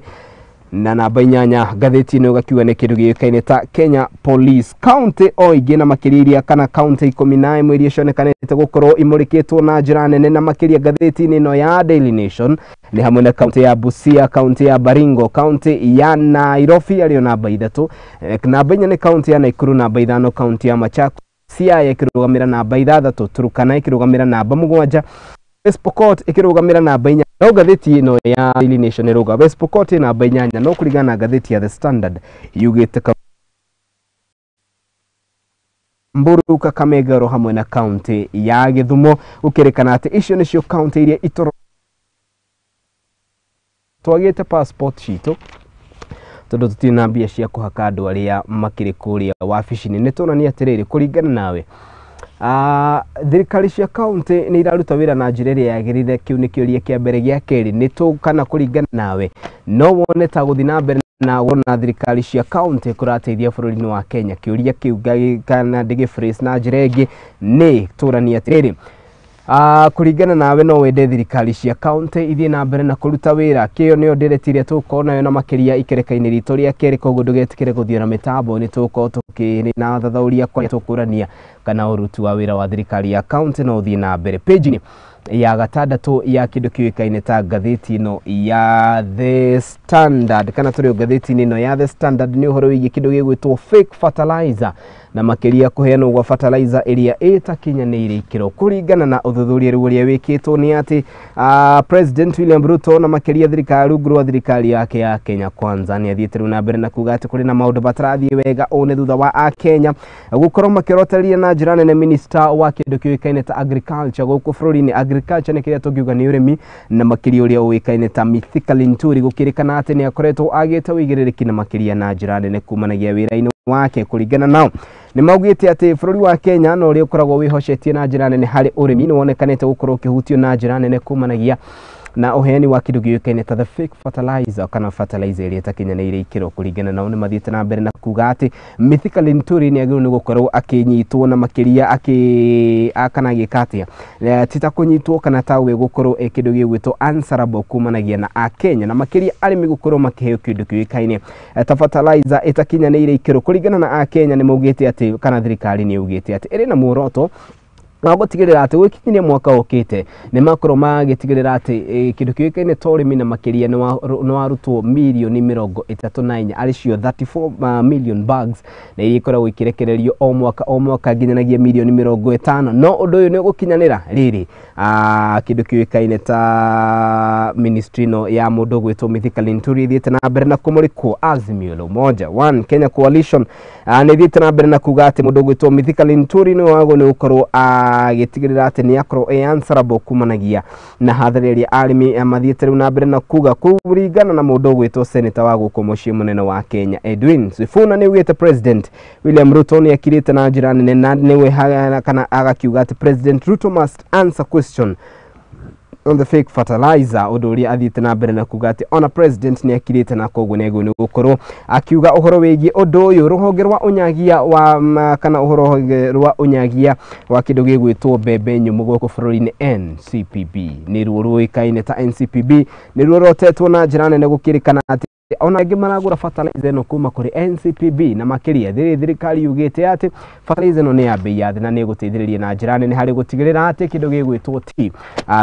na namba 8 ngathĩti-inĩ ũgakiuga nĩ kĩndũ gĩũkaine ta Kenya Police. County o ingĩ na makĩria iria kana county 11 iria cionekanĩte gũkorwo imũrĩkĩtwo na njĩra nene na makĩria ngathĩti-inĩ ĩno ya Daily Nation nĩ hamwe na county ya Busia, county ya Baringo, county ya Nairobi arĩyo namba 3, namba 4 nĩ county ya Nakuru, namba 5 county ya Machakos, Siaya ĩkĩrũgamĩra namba 6, Turkana ĩkĩrũgamĩra namba 7, West Pokot ĩkĩrũgamĩra namba 4. No ngathĩti ĩno ya Daily Nation ĩrauga West Pokot ĩ namba 8, no kũringana na ngathĩti ya The Standard yugĩte Mburu, Kakamega oro hamwe na county ya Gĩthumo, gũkĩrĩkana atĩ icio nĩcio county iria itoro twagĩte passport citũ tondũ tũtirĩ na mbia cia kũhaka andũ arĩa makĩrĩ kũrĩa wabici-inĩ. Nĩ tuonania atĩrĩrĩ, kũringana nawe thirikari cia county nĩ iraruta wĩra na njĩra ĩrĩa yagĩrĩire? Kĩu nĩ kĩũria kĩa mbere. Gĩa kerĩ nĩ tũ kana kũringana nawe no wone ta gũthiĩ na mbere na wona thirikari cia county kũrateithia bũrũri-inĩ wa Kenya? Kĩũria kĩu kana ndĩgĩphrase na njĩra ĩngĩ nĩ tũranie atĩrĩrĩ, kũringana nawe no wende thirikari cia county ithiĩ na mbere na kũruta wĩra? Kĩo nĩyo ndereti ĩrĩa tũgũkorwo nayo na makĩria ikereka-inĩ ritũ rĩa kerĩ, koguo ndũgetĩkĩre gũthiĩ na mĩtambo, nĩ tũgũkorwo tũkĩrĩ na thathauria kwarĩa tũkũrania kana ũruti wa wĩra wa thirikari ya county no ũthiĩ na mbere. Page-inĩ ya gatandatũ ya kĩndũ kĩũĩkaine ta ngathĩti ĩno ya The Standard kana tũrĩ o ngathĩti-inĩ ĩno ya The Standard nĩ ũhoro wĩgiĩ kĩndũ gĩgwĩtwo fake fertilizer na makĩria kũheanwo gwa fertilizer ĩrĩa ĩtakinyanĩire ikĩro. Kũringana na ũthuthuria rĩu ũrĩa wĩkĩtwo nĩ atĩ President William Ruto na makĩria thirikari rungu rwa thirikari yake ya Kenya Kwanza nĩ athiĩte rĩu na mbere na kuga atĩ kũrĩ na maũndũ matarathiĩ wega. Ũũ nĩ thutha wa akenya gũkorwo makĩrotereria na njĩra nene minister wa kĩndũ kĩũĩkaine ta agriculture gũkũ bũrũri-inĩ. Agriculture nĩ kĩrĩa tũngiuga nĩ ũrĩmi na makĩria ũrĩa ũĩkaine ta Mithika Linturi, gũkĩrĩkana atĩ nĩ akoretwo agĩte ũigĩrĩrĩki na makĩria na njĩra nene kumanagia wĩra-inĩ wake. Kũringana nao nĩ maugĩte atĩ bũrũri wa Kenya na ũrĩa ũkoragwo wĩhocetie na njĩra nene harĩ ũrĩmi nĩ wonekanĩte gũkorwo ũkĩhutio na njĩra nene kumanagia na ũheani wa kĩndũ gĩũĩkaine ta the fake fertilizer kana fertilizer ĩrĩa ĩtakinyanĩire ikĩro. Kũringana nao nĩ mathiĩte na mbere na kuga atĩ Mithika Linturi nĩ agĩrĩirwo nĩ gũkorwo akĩnyitwo na makĩria kana agĩka atĩa, ti ta kũnyitwo kana ta we gũkorwo e kĩndũ gĩgwĩtwo answerable kumanagia na akenya na makĩria arĩmi gũkorwo makĩheo kĩndũ kĩũĩkaine ta fertilizer ĩtakinyanĩire ikĩro. Kũringana na akenya nĩ maugĩte atĩ kana thirikari nĩ yugĩte atĩ ĩrĩ na muoroto na gũtigĩrĩra atĩ gwĩkinyĩria mwaka ũkĩte nĩ makorwo magĩtigĩrĩra atĩ kĩndũ kĩũĩkaine ta ũrĩmi na makĩria nĩ warutwo mirioni 34 arĩ cio 34 million bags na iria ikoragwo ikĩrekererio o mwaka o mwaka nginyanagia mirioni 50. No ũndũ ũyũ nĩ ũgũkinyanĩra rĩrĩ kĩndũ kĩũĩkaine ta ministry ĩno ya mũndũ ũgwĩtwo Mithika Linturi ĩthiĩte na mbere na kũmũrĩkwo. Azimio la Umoja One Kenya Coalition nĩ ĩthiĩte na mbere na kuga atĩ mũndũ ũgwĩtwo Mithika Linturi nĩ wagwo nĩ gũkorwo agĩtigĩrĩra atĩ nĩ akorwo e answerable kumanagia na hathara ĩrĩa arĩmi mathiĩte rĩu na mbere na kuga. Kũringana na mũndũ ũgwĩtwo senator wa gũkũ mũciĩ mũnene wa Kenya Edwin Sifuna nĩ augĩte President William Ruto nĩ akirĩte na njĩra nene na nĩwe kana agakiuga atĩ President Ruto must answer question on the fake fertilizer, ũndũ ũrĩa athiĩte na mbere na kuga atĩ ona president nĩ akirĩte na koguo nĩ agĩrĩirwo nĩ gũkorwo akiuga ũhoro wĩgiĩ ũndũ ũyũ. Rũhonge rwa ũnyagia wa kana ũhoro rwa ũnyagia wa kĩndũ gĩgwĩtwo mbembe nyũmũ gũkũ bũrũri-inĩ NCPB nĩruo rũĩkaine ta NCPB nĩruo rotetwo na njĩra nene gũkĩrĩkana atĩ ona angĩ maragũra fertilizer ĩno kuma kũrĩ NCPB na makĩria thirikari yugĩte atĩ fertilizer ĩno nĩ ya bei ya thĩ na nĩ ĩgũteithĩrĩria na njĩra nene harĩ gũtigĩrĩra atĩ kĩndũ gĩgwĩtwo ti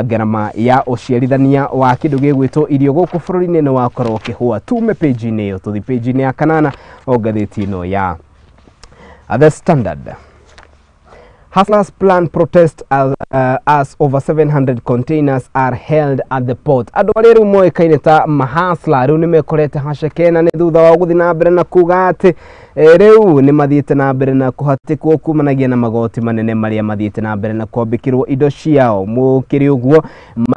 ngarama ya ũciarithania wa kĩndũ gĩgwĩtwo irio gũkũ bũrũri-inĩ nĩ wakorwo ũkĩhũa. Tume page-inĩ ĩyo tũthi page-inĩ ya kanana o ngathĩti ĩno ya The Standard. Hustlers plan protest as over 700 containers are held at the port. Andũ arĩa rĩu moĩkaine ta mahasla rĩu nĩ mekorete haceke na nĩ thutha wa gũthiĩ na mbere na kuga atĩ rĩu nĩ mathiĩte na mbere na kũhatĩkwo kumanagia na magoti manene marĩa mathiĩte na mbere na kwambĩkĩrwo indo ciao. Mũkĩrĩ ũguo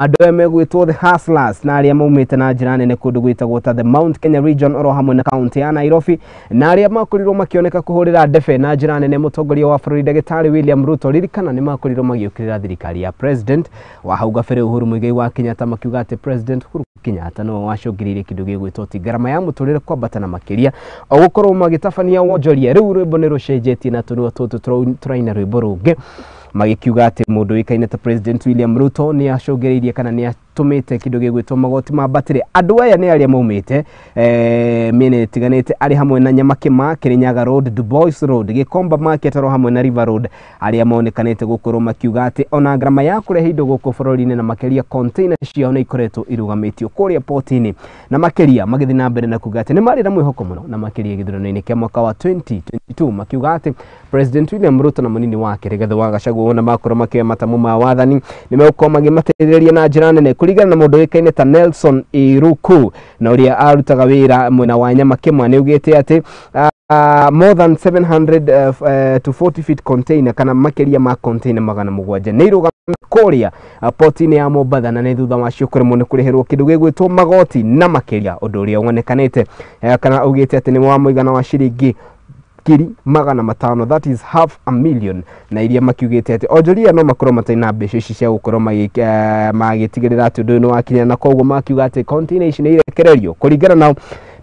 andũ aya megwĩtwo the hustlers na arĩa maumĩte na njĩra nene kũndũ gwĩtagwo ta the Mount Kenya region oro hamwe na kaunti ya Nairobi na arĩa makorirwo makĩoneka kũhũrĩra ndebe na njĩra nene mũtongoria wa bũrũri ndagĩtarĩ William Ruto. Ririkana nĩ makorirwo magĩũkĩrĩra thirikari ya president wa hau gabere Uhuru Muigai wa Kenyatta makiuga atĩ President Uhuru Kenyatta nĩwe wacũngĩrĩirie kĩndũ gĩgwĩtwo ti ngarama ya mũtũrĩre kwambata na makĩria o gũkorwo magĩtabania wonjoria. Rĩu rwĩmbo nĩ rũcenjetie na tũnua tũtũ tũraina rwĩmbo rũngĩ magĩkiuga atĩ mũndũ ũĩkaine ta President William Ruto nĩ acũngĩrĩirie kana nĩ atũmĩte kĩndũ gĩgwĩtwo magoti mambatĩre. Andũ aya nĩ arĩa maumĩte mĩena ĩtiganĩte arĩ hamwe na Nyamakima, Kirinyaga Road, Dubois Road, Gikomba Market oro hamwe na River Road, arĩa monekanĩte gũkorwo makiuga atĩ ona ngarama ya kũrehe indo gũkũ bũrũri-inĩ na makĩria container ciao nĩ ikoretwo irũgamĩtio kũrĩa port-inĩ na makĩria magĩthiĩ na mbere na kuga atĩ nĩ marĩ na mwĩhoko mũno na makĩria gĩthurano-inĩ kĩa mwaka wa 2022 makiuga atĩ President William Ruto na mũnini wake Rigathi wa Gachagua ona makorwo makĩoya matamu ma wathani nĩ megũkorwo magĩmateithĩrĩria na njĩra nene. Kũringana na mũndũ ũĩkaine ta Nelson Iruku na ũrĩa arutaga wĩra mwena wa Nyamakima nĩ augĩte atĩ more than 700 to 40 feet container kana makĩria ma container 700 nĩ irũgamĩte kũrĩa port-inĩ ya Mombatha na nĩ thutha wacio kũremwo nĩ kũrĩhĩrwo kĩndũ gĩgwĩtwo magoti na makĩria ũndũ ũrĩa wonekanĩte kana augĩte atĩ nĩ wa mũigana wa ciringi 500,000, that is 500,000, na iria makiugĩte atĩ onjoria no makorwo matarĩ na mbeca ici cia gũkorwo magĩtigĩrĩra atĩ ũndũ ũyũ nĩ wakinya na koguo makiuga atĩ container ici nĩ irekererio. Kũringana nao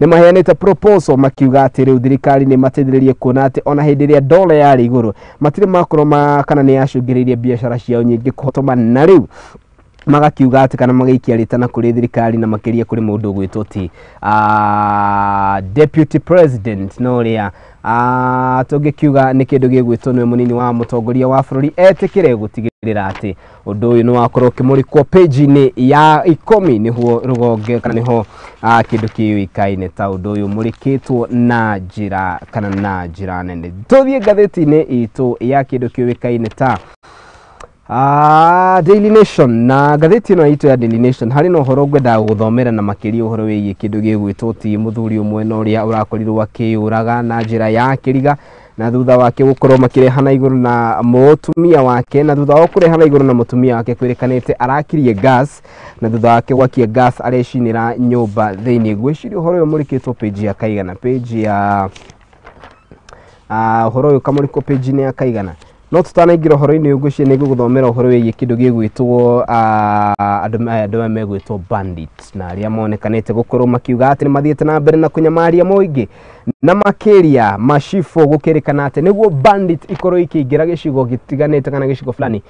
nĩ maheanĩte proposal makiuga atĩ rĩu thirikari nĩ mateithĩrĩrie kuona atĩ ona hĩndĩ ĩrĩa dola yarĩ igũrũ matirĩ makorwo kana nĩ yacũngĩrĩirie biacara ciao nyingĩ kũhotoma na rĩu Magakiuga atĩ kana magaikia rĩtana kũrĩ thirikari na makĩria kũrĩ mũndũ ũgwĩtwo ti deputy president na ũrĩa tũngĩkiuga nĩ kĩndũ gĩgwĩtwo nĩwe mũnini wa mũtongoria wa bũrũri etĩkĩre gũtigĩrĩra atĩ ũndũ ũyũ nĩ wakorwo ũkĩmũrĩkwo page-inĩ ya 10 nĩho rũgonge kana nĩho kĩndũ kĩũĩkaine ta ũndũ ũyũ mũrĩkĩtwo na njĩra kana na njĩra nene. Tũthiĩ ngathĩti-inĩ itũ ya kĩndũ kĩũĩkaine ta Daily Nation, na ngathĩti ĩno itũ ya Daily Nation harĩ na ũhoro ngwendaga gũthomera na makĩria ũhoro wĩgiĩ kĩndũ gĩgwĩtwo ti mũthuri ũmwe na ũrĩa ũrakorirwo akĩyũraga na njĩra ya kĩriga na thutha wake gũkorwo makĩrehana igũrũ na mũtumia wake, na thutha wa kũrehana igũrũ na mũtumia wake kwĩrĩkanĩte arakirie gas, na thutha wake gwakia gas arecinĩra nyũmba thĩinĩ. Ngwĩciria ũhoro ũyũ mũrĩkĩtwo page ya kaigana, page ya ũhoro ũyũ kamũrĩkwo page-inĩ ya kaigana. No tutanaingĩra ũhoro-inĩ ũyũ ngwĩciria nĩ ngũgũthomera ũhoro wĩgiĩ kĩndũ gĩgwĩtwo andũ aya megwĩtwo bandits na arĩa monekanĩte gũkorwo makiuga atĩ nĩ mathiĩte na mbere na kũnyamaria mũingĩ na makĩria macibũ, gũkĩrĩkana atĩ nĩguo bandit ikorwo ikĩingĩra gĩcigo gĩtiganĩte kana gĩcigo fulani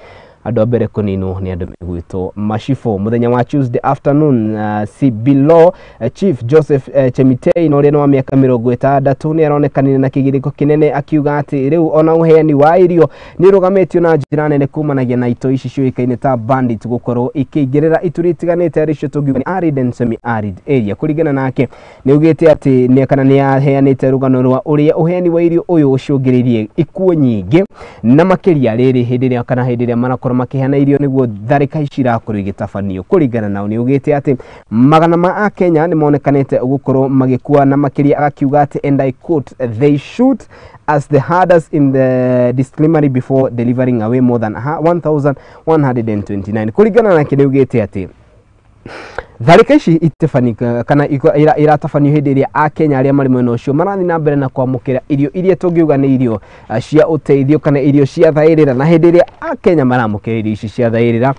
andũ a mbere kũninwo nĩ andũ megwĩtwo macibũ. Mũthenya wa Tuesday afternoon, Sibilo Chief Joseph Chemitei na ũrĩa nĩ wa mĩaka 60 nĩ aronekanire na kĩgirĩko kĩnene akiuga atĩ rĩu ona ũheani wa irio nĩ ũrũgamĩtio na njĩra nene kumanagia na itoi ici ciũĩkaine ta bandit gũkorwo ikĩingĩrĩra ituri itiganĩte arĩ cio tũngiuga nĩ arid and semi arid area. Kũringana nake nĩ augĩte atĩ nĩ kana nĩ aheanĩte rũgano rwa ũrĩa ũheani wa irio ũyũ ũcũngĩrĩirie ikuũ nyingĩ na makĩria rĩrĩ hĩndĩ ĩrĩa kana hĩndĩ ĩrĩa marakorwo makĩheana irio nĩguo tharĩka ici irakorwo igĩtabanio. Kũringana nao nĩ augĩte atĩ magana ma akenya nĩ monekanĩte gũkorwo magĩkua na makĩria agakiuga atĩ, and I quote, they shoot as the hardest in the disciplinary before delivering away more than 1129. Kũringana nake nĩ augĩte atĩ tharĩka ici itibanika kana iratabanio hĩndĩ ĩrĩa akenya arĩa marĩ mwena ũcio marathiĩ na mbere na kwamũkĩra irio iria tũngiuga nĩ irio cia ũteithio kana irio cia thaĩrĩra, na hĩndĩ ĩrĩa akenya maramũkĩra irio ici cia thaĩrĩra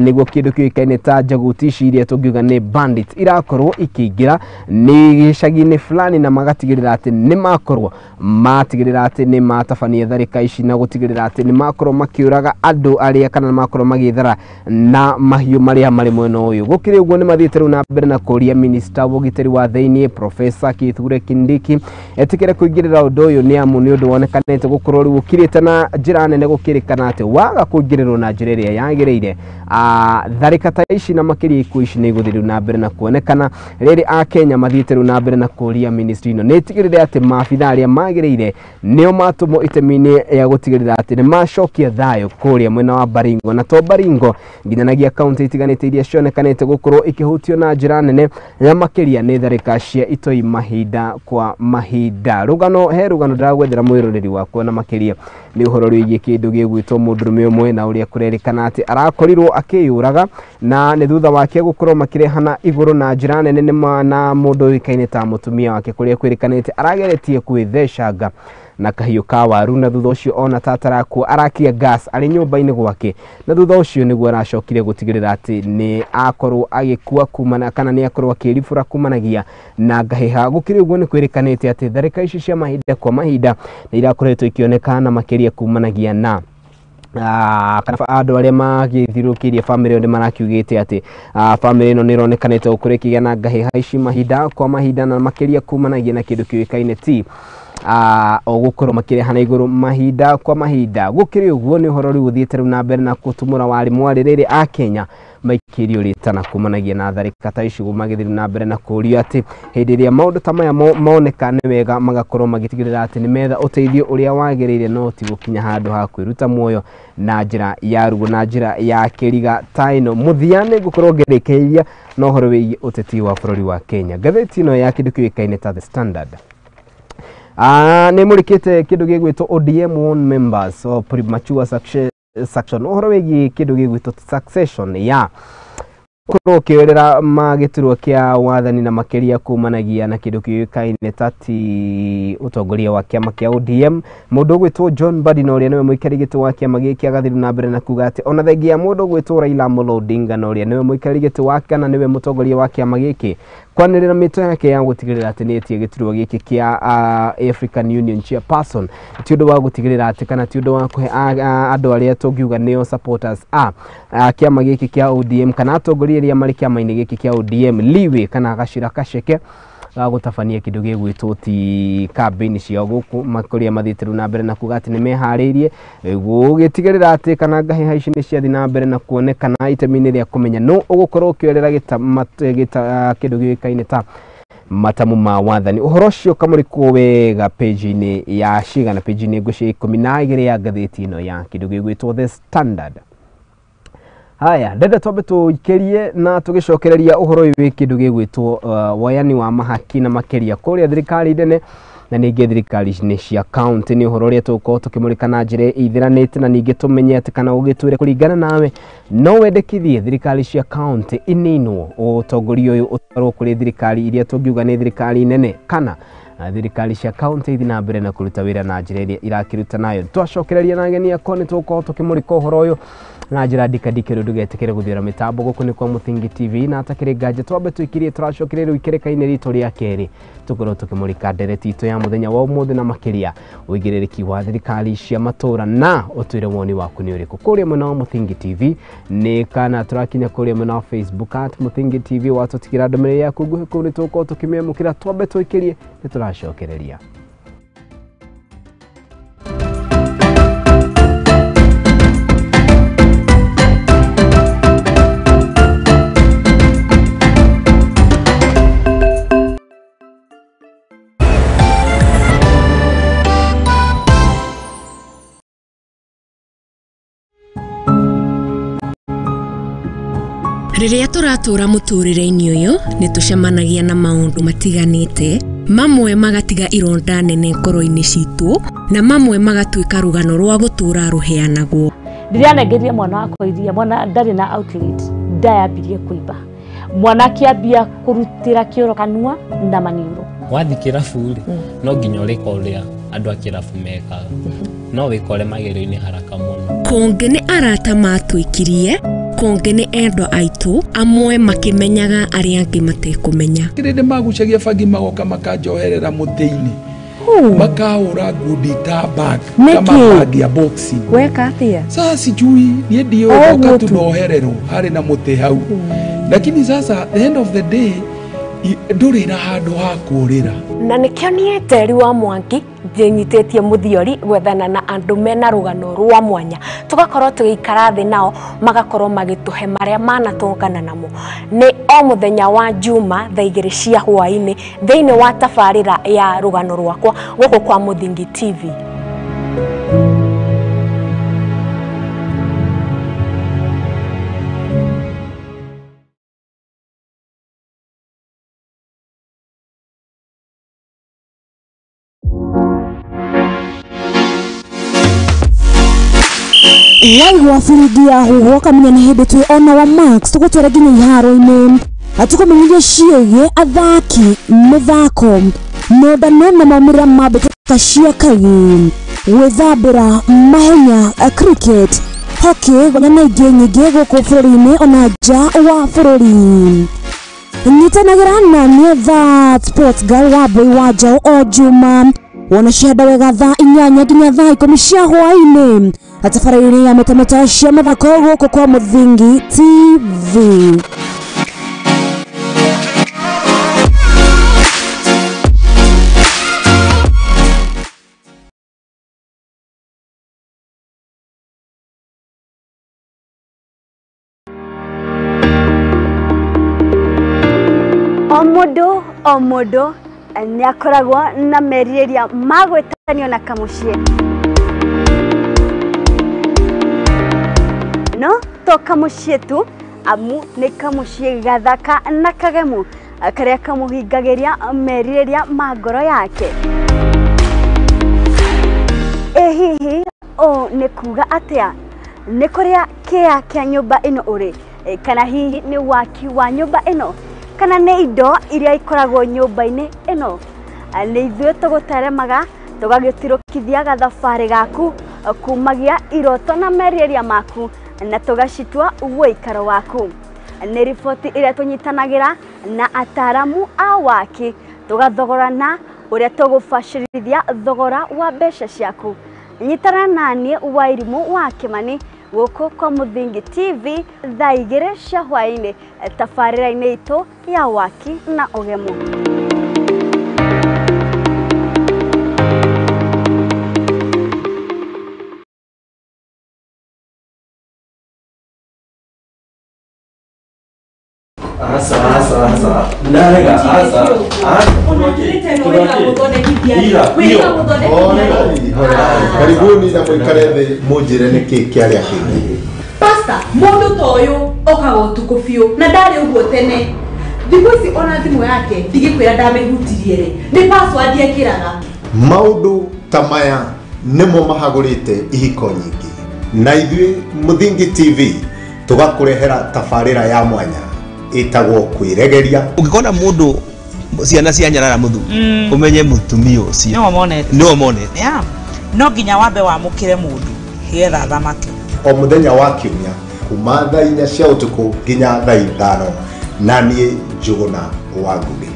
nĩguo kĩndũ kĩũĩkaine ta njaguti ici iria tũngiuga nĩ bandits irakorwo ikĩingĩra nĩ gĩcagi-inĩ fulani na magatigĩrĩra atĩ nĩ makorwo matigĩrĩra atĩ nĩ matabania tharĩka ici na gũtigĩrĩra atĩ nĩ makorwo makĩũraga andũ arĩa kana makorwo magĩthara na mahiũ marĩa marĩ mwena ũyũ. Gũkĩrĩ ũguo nĩ mathiĩte rĩu na mbere na kũria minista wa ũgitĩri wa thĩinĩ Professor Kithure Kindiki etĩkĩre kũingĩrĩra ũndũ ũyũ nĩ amu nĩ ũndũ wonekanĩte gũkorwo rĩu ũkirĩte na njĩra nene gũkĩrĩkana atĩ waga kũingĩrĩrwo na njĩra ĩrĩa yagĩrĩire tharĩka ta ici na makĩria ikuũ ici nĩ igũthiĩ rĩu na mbere na kuonekana. Rĩrĩ akenya mathiĩte rĩu na mbere na kũria ministry ĩno nĩ ĩtigĩrĩre atĩ maabitha arĩa magĩrĩire nĩo matũmwo itemi-inĩ ya gũtigĩrĩra atĩ nĩ macokia thayũ kũrĩa mwena wa Baringo, na to Baringo nginyanagia kaunti itiganĩte iria cionekanĩte gũkorwo ikĩhutio na njĩra nene ya makĩria nĩ tharĩka cia itoi mahinda kwa mahinda. Rũgano he rũgano ndĩragwethera mwĩroreri wakwa na makĩria nĩ ũhoro wĩgiĩ kĩndũ gĩgwĩtwo mũndũrũme ũmwe na ũrĩa kũrerĩkana atĩ arakorirwo akĩyũraga na nĩ thutha wake gũkorwo makĩrehana igũrũ na njĩra nene na mũndũ ũĩkaine ta mũtumia wake kũrĩa kwĩrĩkanĩte arageretie kwĩthecanga na kahiũ ka waru, na thutha ũcio ona tatarakua arakia gas arĩ nyũmba-inĩ gwake, na thutha ũcio nĩguo aracokire gũtigĩrĩra atĩ nĩ akorwo agĩkua kumana kana nĩ akorwo akĩribũra kumanagia na ngahĩha. Gũkĩrĩ ũguo nĩ kwĩrĩkanĩte atĩ tharĩka ici cia mahinda kwa mahinda nĩ irakoretwo ikĩoneka na makĩria kumanagia na kana andũ arĩa magĩthiũrũrũkĩirie bamĩrĩ ĩyo nĩ marakiugĩte atĩ bamĩrĩ ĩno nĩ ĩronekanĩte gũkorwo ĩkĩgĩa na ngahĩha ici mahinda kwa mahinda na makĩria kumanagia na kĩndũ kĩũĩkaine ti o gũkorwo makĩrehana igũrũ mahinda kwa mahinda. Gũkĩrĩ ũguo nĩ ũhoro rĩu ũthiĩte rĩu na mbere na gũtumũra warĩ mwarĩ rĩrĩ akenya maikĩrio rĩtana kumanagia na tharĩka ta ici magĩthiĩ na mbere na kũũrio atĩ hĩndĩ ĩrĩa maũndũ ta maya moneka nĩ wega magakorwo magĩtigĩrĩra atĩ nĩ metha ũteithio ũrĩa wagĩrĩire no ti gũkinya handũ ha kwĩruta muoyo na njĩra ya ruo na njĩra ya kĩriga ta ĩno. Mũthia nĩ ngũkorwo ngĩrĩkĩrĩria na ũhoro wĩgiĩ ũteti wa bũrũri wa Kenya. Ngathĩti ĩno ya kĩndũ kĩũĩkaine ta The Standard nĩ mũrĩkĩte kĩndũ gĩgwĩtwo ODM one members of premature succession, ũhoro wĩgiĩ kĩndũ gĩgwĩtwo succession ya gũkorwo ũkĩoerera magĩturwa kĩa wathani na makĩria kumanagia na kĩndũ kĩũĩkaine ta ti ũtongoria wa kĩama kĩa ODM. Mũndũ ũgwĩtwo John Mbadi na ũrĩa nĩwe mũikarĩri gĩtĩ wa kĩama gĩkĩ agathiĩ na mbere na kuga atĩ ona thengia ya mũndũ ũgwĩtwo Raila Amolo Odinga na ũrĩa nĩwe mũikarĩri gĩtĩ wa kana nĩwe mũtongoria wa kĩama gĩkĩ, Kwanĩrĩra mĩto yake ya gũtigĩrĩra atĩ nĩ etie gĩturwa gĩkĩ kĩa African Union Chairperson ti ũndũ wa gũtigĩrĩra atĩ kana ti ũndũ wa kũhe andũ arĩa tũngiuga nĩo supporters a kĩama gĩkĩ kĩa ODM kana atongoria arĩa marĩ kĩama-inĩ gĩkĩ kĩa ODM leeway kana gacĩra kaceke ga gũtabania kĩndũ gĩgwĩtwo ti campaign ciao gũkũ makũrĩa mathiĩte rĩu na mbere na kuga atĩ nĩ meharĩirie gũgĩtigĩrĩra atĩ kana ngahĩha ici nĩ ciathiĩ na mbere na kuonekana itemi-inĩ rĩa kũmenya nũ ũgũkorwo ũkĩoerera kĩndũ gĩũĩkaine ta matamu ma wathani. Ũhoro ũcio ũkamũrĩkwo wega page-inĩ ya cigana, page-inĩ ngũcia 12 ya ngathĩti ĩno ya kĩndũ gĩgwĩtwo The Standard. Haya, ndenda twambe tũikĩrie na tũgĩcokereria ũhoro ũyũ wĩ kĩndũ gĩgwĩtwo wayani wa mahaki na makĩria kũrĩa thirikari nene na ningĩ thirikari-inĩ cia county. Nĩ ũhoro ũrĩa tũgũkorwo tũkĩmũrĩka na njĩra ĩithiranĩte na ningĩ tũmenye atĩ kana ũgĩtwĩre kũringana nawe no wendekithie thirikari cia county ininwo ũtongoria ũyũ ũtwarwo kũrĩ thirikari iria tũngiuga nĩ thirikari nene kana thirikari cia county ithi na mbere na kũruta wĩra na njĩra ĩrĩa irakĩruta nayo. Twacokereria na ageni akwa nĩ tũgũkorwo tũkĩmũrĩka ũhoro ũyũ na njĩra ndikandikĩru, ndũgetĩkĩre gũthiũra mĩtambo. Gũkũ nĩ kwa Mũthingi TV na atakĩrĩ nganja twambe tũikirie tũracokereria ikereka-inĩ ritũ rĩa kerĩ tũkorwo tũkĩmũrĩka ndereti itũ ya mũthenya wa ũmũthĩ na makĩria ũigĩrĩrĩki wa thirikari cia matũra na ũtwĩre woni waku nĩ ũrĩkũ kũrĩa mwena wa Mũthingi TV nĩ kana tũrakinya kũrĩa mwena wa Facebook at Mũthingi TV watũtigĩra ndũmĩrĩri yaku nguhĩ kũu nĩ tũgũkorwo tũkĩmĩamũkĩra. Twambe tũikirie nĩ tũracokereria. Rĩrĩa tũratũra mũtũrĩre-inĩ ũyũ nĩ tũcemanagia na maũndũ matiganĩte, mamwe magatiga ironda nene ngoro-inĩ citũ na mamwe magatuĩka rũgano rwa gũtũra rũheanagwo. Rĩrĩa anengerire mwana wakwa iria, mwana ndarĩ na outlet, ndayambirie kũimba, mwana akĩambia kũrutĩra kĩoro kanua na maniũrũ. Wathiĩ kĩrabu rĩ, no nginya ũrĩka ũrĩa andũ a kĩrabu mekaga, no wĩkore magerio-inĩ haraka mũno. Kũngĩ nĩ arata matwĩkirie, kũngĩ nĩ endwa aitũ, amwe makĩmenyaga arĩa angĩ matekũmenya. Kĩrĩndĩ magucagia bangi magoka makanjoherera mũtĩ-inĩ, makahũra ngundi ta bag kama bag ya boxing. Weka atĩa? Sasa sijui niĩ ndiũĩ, ndoka tu ndohererwo harĩ na mũtĩ hau, lakini sasa the end of the day ndũrĩ na handũ ha kũũrĩra. Na nĩkĩo niĩ Njeri wa Mwangi njĩnyitĩtie mũthiori gwethana na andũ mena rũgano rwa mwanya, tũgakorwo tũgĩikara thĩ nao magakorwo magĩtũhe marĩa manatũngana namo. Nĩ o mũthenya wa Juma thaa 2 cia hwaĩ-inĩ thĩinĩ wa tabarĩra ya rũgano rwakwa gũkũ kwa Mũthingi TV. Waigua biringi ya huho kamenya nĩ hĩndĩ twĩ ona wa Max tũgũtwara nginya iharo-inĩ tũkũmenyithia ciĩgiĩ athaki, mĩthako, nondano na maumĩrĩra ma mbĩtĩka cia kagi, gwĩthambĩra, mahenya, cricket, hockey na ingĩ nyingĩ gũkũ bũrũri-inĩ ona nja wa bũrũri. Nyitanagĩra na niĩ That Sports Girl wa Mbũi wa Njaũ o Juma wona cihanda wega thaa 8 nginya thaa 10 cia hwaĩ-inĩ tabarĩra-inĩ ya metameta cia mathako gũkũ kwa Mũthingi TV. O mũndũ nĩ akoragwo na merirĩria ma gwĩtanio na kamũciĩ, no to kamũciĩ tu, amu nĩ kamũciĩ gathaka na kagemu karĩa kamũhingagĩria merirĩria ma ngoro yake. Ĩ hihi ũũ nĩ kuga atĩa? Nĩ kũrĩa kĩa kĩa nyũmba ĩno ũrĩ, kana hihi nĩ waki wa nyũmba ĩno, kana nĩ indo iria ikoragwo nyũmba-inĩ ĩno? Nĩ ithuĩ tũgũteremaga tũgagĩtirũkithia gathabarĩ gaku kumagia iroto na merirĩria maku na tũgacitua ũikaro waku. Nĩ riboti ĩrĩa tũnyitanagĩra na ataramu a waki tũgathogorana ũrĩa tũgũbacĩrithia thogora wa mbeca ciaku. Nyitana naniĩ Wairimũ wa Kĩmani gũkũ kwa Mũthingi TV thaa 2 cia hwaĩ-inĩ tabarĩra-inĩ itũ ya waki na ũgemu. Asa narega asa karibuni na mwikare thĩ mũnjĩre nĩkĩ kĩarĩa kĩngĩ. Pastor, mũndũ ta ũyũ okaga ũtukũ biũ na ndarĩ ũguo tene. Thikũ ici ona thimũ yake ndigĩkwĩra ndamĩhutirie rĩ, nĩ password ekĩraga. Maũndũ ta maya nĩmo mahagũrĩte ihiko nyingĩ, na ithuĩ Mũthingi TV tũgakũrehera tabarĩra ya mwanya ĩtagwo kwĩregeria. Ũngĩkona mũndũ ciana cia nyarara mũthuri ũmenye mũtumia ũcio nĩwe monete. No nginya wambe wamũkĩre mũndũ getha thamake. O mũthenya wa kiumia kuma thaa 4 cia ũtukũ nginya thaa 5, na niĩ Njũgũna wa Ngũgĩ.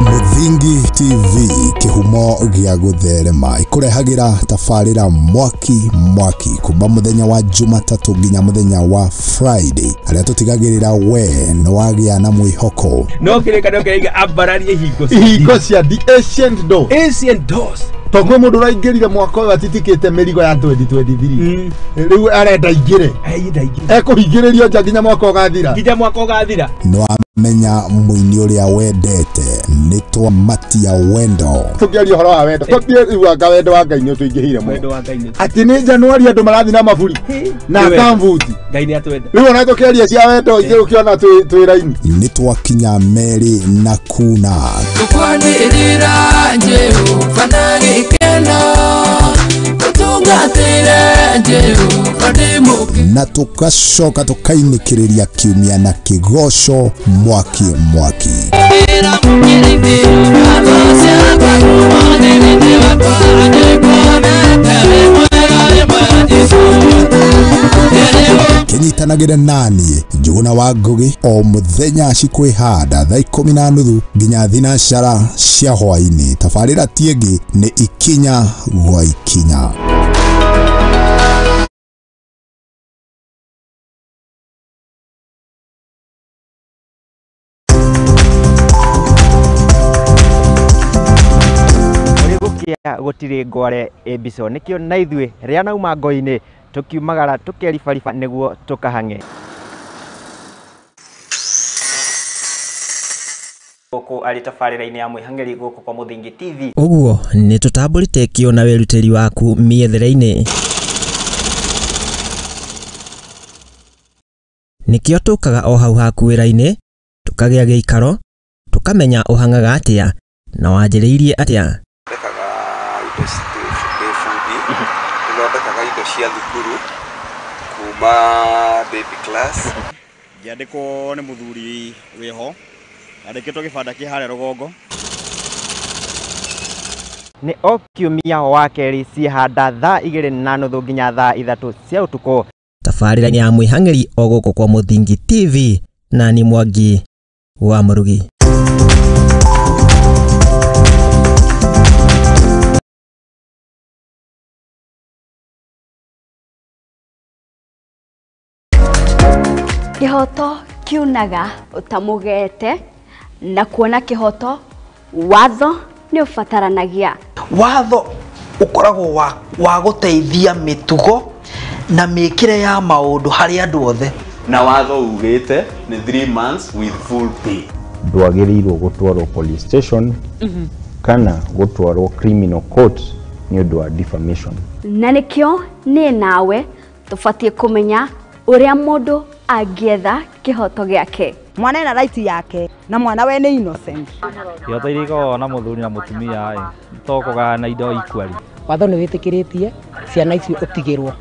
Mũthingi TV kĩhumo gĩa gũtherema ĩkũrehagĩra tabarĩra mwaki mwaki kuma mũthenya wa Jumatatũ nginya mũthenya wa Friday, arĩa tũtigagĩrĩra we nĩ wagĩa na mwĩhoko. No kĩrĩkanĩro kĩraiga ambararie hingo cia the ancient door. Ancient doors. Tondũ mũndũ ũraingĩrire mwaka ũyũ atitikĩte mĩrigo ya 2023 rĩu arenda aingĩre, ekũhingĩrĩrio nja nginya mwaka ũgathira, nginya mwaka ũgathira. Nĩwamenya mũini ũrĩa wendete nĩ twamatia wendo. Tũkĩaria ũhoro wa wendo tũtiugaga wendo wa Ngai nĩ ũtũingĩhĩire mũno, atĩ nĩ Januari andũ marathiĩ na maburi na kambuti. Ngai nĩ atwenda. Rĩu ona tũkĩaria cia wendo ithuĩ ũkĩona twĩ raini. Nĩ twakinya merĩ na kuna tũkwanĩrĩra Jehova na gĩkeno tũtungatĩre Jehova ndĩ na tukacoka tukainĩkĩrĩria kiumia na kĩgoco mwaki mwaki. Kĩnyitanagĩre naniĩ Njũgũna wa Ngũgĩ o mũthenya cikwĩhanda thaa 10:30 nginya 4 cia hwaĩ-inĩ. Tabarĩra ti ĩngĩ nĩ ikinya gwa ikinya. Gũtirĩ ngware ĩmbico nĩkĩo na ithuĩ rĩa nauma ngo-inĩ tũkiumagara tũkeribariba nĩguo tũkahang'e. Gũkũ arĩ tabarĩra-inĩ ya mwĩhang'eri gũkũ kwa Mũthingi TV. Ũguo nĩ tũtambũrĩte kĩo na wĩrutĩri waku mĩethere-inĩ. Nĩkĩo tũkaga o hau haku wĩra-inĩ, tũkagĩa gĩikaro, tũkamenya ũhang'aga atĩa na wanjĩrĩirie atĩa. Thondekaga indo cia thukuru kuma baby class. Ngĩandĩkwo nĩ mũthuri wĩho andĩkĩtwo gĩbanda kĩ harĩa rũgongo. Nĩ o kiumia wa kerĩ ciĩhanda thaa 2:30 nginya thaa 3 cia ũtukũ. Tabarĩra ya mwĩhang'eri o gũkũ kwa Mũthingi TV na ni Mwangi wa Mũrugi. Kĩhoto kiunaga ũtamũgete na kuona kĩhoto watho nĩ ũbataranagia. Watho ũkoragwo wa gũteithia mĩtugo na mĩkĩre ya maũndũ harĩ andũ othe. Na watho ugĩte nĩ 3 months with full pay. Ndwagĩrĩirwo gũtwarwo police station kana gũtwarwo criminal court nĩ ũndũ wa defamation. Na nĩkĩo niĩ nawe tũbatiĩ kũmenya ũrĩa mũndũ angĩetha kĩhoto gĩake. Mwana ena right yake na mwana we nĩ innocent. Ihoto iria ikoragwo na mũthuri na mũtumia ĩ to kũgayana indo equally. Watho nĩ wĩtĩkĩrĩtie ciana icio ũtigĩrwo.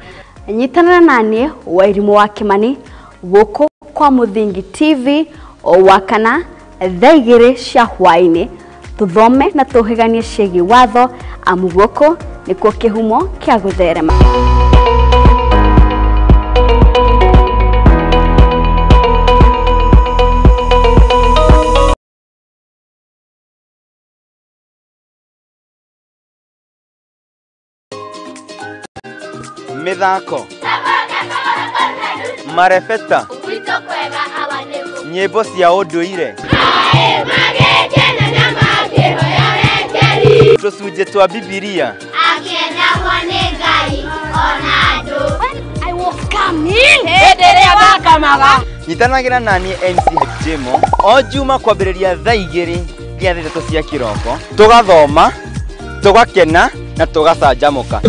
Nyitanĩra naniĩ Wairimũ wa Kimani gũkũ kwa Mũthingi TV o wakana thaa 2 cia hwaĩ-inĩ, tũthome na tũhĩganie ciĩgiĩ watho, amu gũkũ nĩkuo kĩhumo kĩa gũtherema. Mithako marebeta nyĩmbo cia ũndũire tũcunjĩ twa Bibilia. Nyitanagĩra naniĩ MC Jimo o Juma kwambĩrĩria thaa 2 nginya thaa 3 cia kĩroko, tũgathoma, tũgakena na tũgacanjamũka.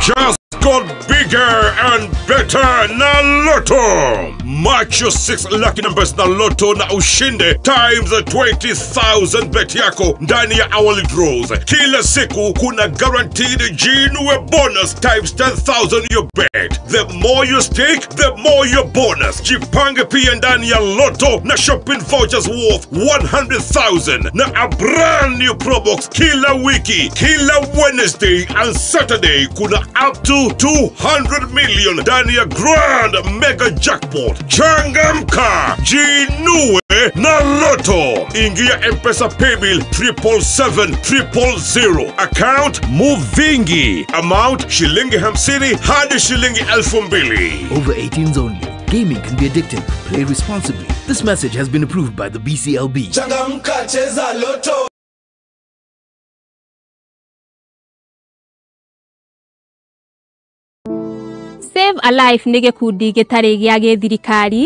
Just got bigger and better na Lotto. Match your 6 lucky numbers na Lotto na ushinde times 20,000 bet yako ndani ya hourly draws. Kila siku kuna guaranteed Jinue bonus times 10,000 your bet. The more you stake, the more your bonus. Jipange pia ndani ya Lotto na shopping vouchers worth 100,000 na a brand new Pro Box kila wiki. Kila Wednesday and Saturday kuna up to 200 million ndani ya Grand Mega Jackpot. Changamka, jinue na Lotto. Ingia M-Pesa Paybill 777 000. Account Muvingi. Amount shilingi 50 hadi shilingi 2,000. Over 18s only. Gaming can be addictive. Play responsibly. This message has been approved by the BCLB. Changamka, cheza Lotto. Save a Life nĩ gĩkundi gĩtarĩ gĩa gĩthirikari